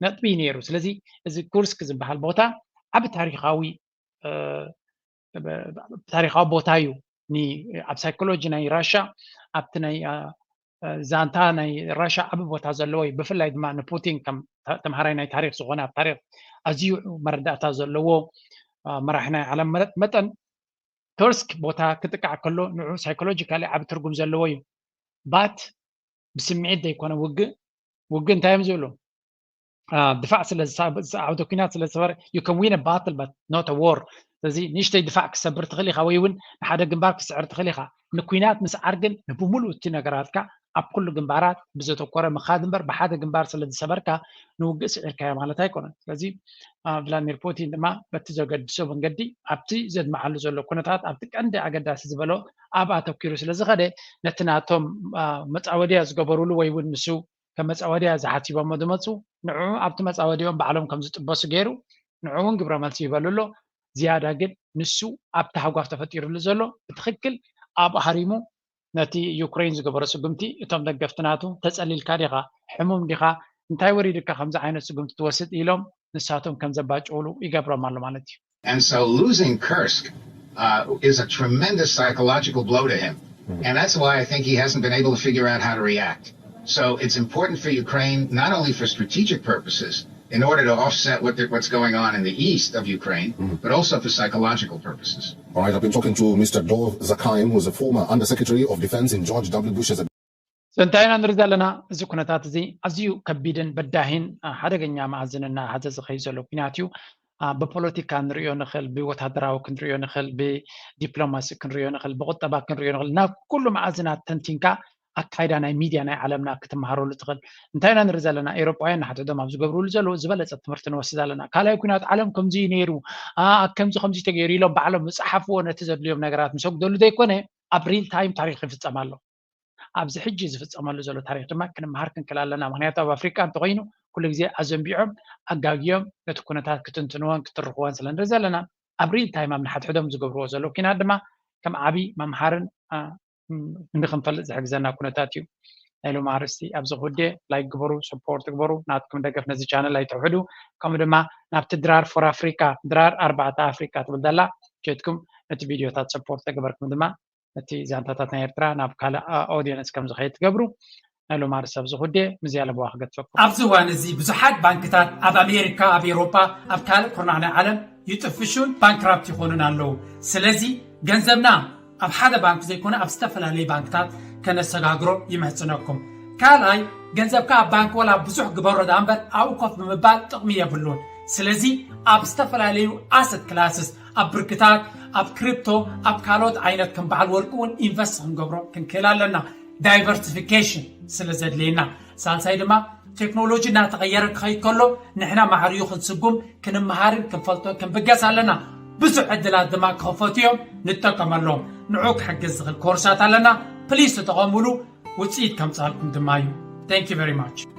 ነጥቢ ነይሩ። ስለዚ እዚ ኩርስክ ዝበሃል ቦታ ዓቢ ታሪካዊ ታሪካዊ ቦታ እዩ። ኣብ ሳይኮሎጂ ናይ ራሻ ኣብቲ ናይ ዛንታ ናይ ራሻ ዓቢ ቦታ ዘለዎ እዩ። ብፍላይ ድማ ንፑቲን ከም ተምሃራይ ናይ ታሪክ ዝኾነ ኣብ ታሪክ ኣዝዩ መረዳእታ ዘለዎ መራሒ ናይ ዓለም መጠን ኩርስክ ቦታ ክጥቃዕ ከሎ ንዑ ሳይኮሎጂካሊ ዓቢ ትርጉም ዘለዎ እዩ። ባት ብስምዒት ዘይኮነ ውግእ ውግእ እንታይ እዮም ዝብሉ ድፋዕ ስለ ዓውደ ኩናት ስለ ዝሰበረ you can win a battle but not a war። ስለዚ ንእሽተይ ድፋዕ ክሰብር ትኽእል ኢኻ ወይ እውን ንሓደ ግንባር ክስዕር ትኽእል ኢኻ። ንኩናት ምስዓር ግን ንብሙሉእ እቲ ነገራትካ ኣብ ኩሉ ግንባራት ብዘተኮረ ምኻድ እምበር ብሓደ ግንባር ስለ ዝሰበርካ ንውግእ ስዒርካዮ ማለት ኣይኮነን። ስለዚ ቭላድሚር ፑቲን ድማ በቲ ዘገድሶ መንገዲ ኣብቲ ዘድምዓሉ ዘሎ ኩነታት ኣብቲ ቀንዲ ኣገዳሲ ዝበሎ ኣብ ኣተኪሩ ስለ ዝኸደ ነቲ ናቶም መፃወድያ ዝገበሩሉ ወይ እውን ንሱ ከም መፃወድያ ዝሓሲቦሞ ዝመፁ ንዕኡ ኣብቲ መፃወድዮም ባዕሎም ከም ዝጥበሱ ገይሩ ንዕኡ እውን ግብረ መልሲ ይበሉ ኣሎ። ዝያዳ ግን ንሱ ኣብ ታህጓፍ ተፈጢሩሉ ዘሎ ብትኽክል ኣብኡ ሃሪሙ ነቲ ዩክሬን ዝገበሮ ስጉምቲ እቶም ደገፍቲ ናቱ ተፀሊልካ ዲኻ ሕሙም ዲኻ እንታይ ወሪድካ ከምዚ ዓይነት ስጉምቲ ትወስድ ኢሎም ንሳቶም ከም ዘባጭውሉ ይገብሮም ኣሎ ማለት እዩ። And so losing Kursk uh, is a tremendous psychological blow to him. And that's why I think he hasn't been able to figure out how to react. So it's important for Ukraine, not only for strategic purposes, in order to offset what the, what's going on in the east of Ukraine, but also for psychological purposes. All right, I've been talking to Mister Dov Zakhaim, who's a former Undersecretary of Defense in George W. Bush's So እንታይ ኢና ንርኢ ዘለና? እዚ ኩነታት እዚ ኣዝዩ ከቢድን በዳሂን ሓደገኛ መኣዝን እናሓዘ ዝኸይድ ዘሎ ኩናት እዩ። ብፖለቲካ ክንሪኦ ንኽእል፣ ብወታደራዊ ክንሪኦ ንኽእል፣ ብዲፕሎማሲ ክንሪኦ ንኽእል፣ ብቁጠባ ክንሪኦ ንኽእል። ናብ ኩሉ መኣዝናት ተንቲንካ ኣካይዳ ናይ ሚድያ ናይ ዓለምና ክትመሃረሉ ትኽእል። እንታይ ኢና ንርኢ ዘለና? ኤውሮጳውያን ንሓድሕዶም ኣብ ዝገብርሉ ዘለዉ ዝበለጸ ትምህርቲ ንወስድ ኣለና። ካልኣይ ኩናት ዓለም ከምዚ እዩ ነይሩ፣ ከምዚ ከምዚ ተገይሩ ኢሎም ባዕሎም ዝጸሓፍዎ ነቲ ዘድልዮም ነገራት ምስ ኣጉደሉ ዘይኮነ ኣብ ሪል ታይም ታሪኽ ይፍጸም ኣሎ። ኣብዚ ሕጂ ዝፍጸመሉ ዘሎ ታሪኽ ድማ ክንመሃር ክንክእል ኣለና። ምክንያቱ ኣብ ኣፍሪቃ እንተኾይኑ ኩሉ ግዜ ኣዘንቢዖም ኣጋግዮም ነቲ ኩነታት ክትንትንዎን ክትርኽዎን ስለ ንርኢ ዘለና ኣብ ሪል ታይም ኣብ ንሓድሕዶም ዝገብርዎ ዘለዉ ኪናት ድማ ከም ዓብዪ መምሃርን ንክንፈልጥ ዝሕግዘና ኩነታት እዩ። ናይ ሎም ኣርእስቲ ኣብዚ ክውድእ። ላይክ ግበሩ፣ ሰፖርት ግበሩ፣ ናትኩም ደገፍ ነዚ ቻነል ኣይትውሕዱ። ከምኡ ድማ ናብቲ ድራር ፎር ኣፍሪካ፣ ድራር ኣርባዕተ ኣፍሪካ ትብል ዘላ ኬድኩም ነቲ ቪድዮታት ሰፖርት ተገበርኩም ድማ እቲ ዛንታታት ናይ ኤርትራ ናብ ካልእ ኦዲየንስ ከም ዝኸይድ ትገብሩ። ናይ ሎም ኣርእስቲ ኣብዚ ክውድእ። ምዚ ኣለበዋ ክገድፈኩም። ኣብዚ እዋን እዚ ብዙሓት ባንክታት ኣብ ኣሜሪካ፣ ኣብ ኤውሮጳ፣ ኣብ ካልእ ኩርናዕ ናይ ዓለም ይጥፍሹን ባንክራፕት ይኾኑን ኣለዉ። ስለዚ ገንዘብና ኣብ ሓደ ባንክ ዘይኮነ ኣብ ዝተፈላለዩ ባንክታት ከነሰጋግሮ ይምሕጽነኩም። ካልኣይ፣ ገንዘብካ ኣብ ባንክ ወላ ብዙሕ ግበሮ ደኣ እምበር ኣብኡ ኮፍ ብምባል ጥቕሚ የብሉን። ስለዚ ኣብ ዝተፈላለዩ ኣሰት ክላስስ፣ ኣብ ብርክታት፣ ኣብ ክሪፕቶ፣ ኣብ ካልኦት ዓይነት ከም በዓል ወርቂ እውን ኢንቨስት ክንገብሮ ክንክእል ኣለና። ዳይቨርሲፊኬሽን ስለ ዘድልየና። ሳልሳይ ድማ ቴክኖሎጂ እናተቐየረ ክኸይድ ከሎ ንሕና ማዕሪኡ ክንስጉም ክንመሃርን ክንፈልጦን ክንብገስ ኣለና። ብዙሕ ዕድላት ድማ ክኸፈቱ እዮም፣ ንጠቀመሎም። ንዑ ክሕግዝ ዝኽእል ኮርሳት ኣለና። ፕሊስ ተጠቐሙሉ፣ ውፅኢት ከምፅኣልኩም ድማ እዩ። Thank you very much።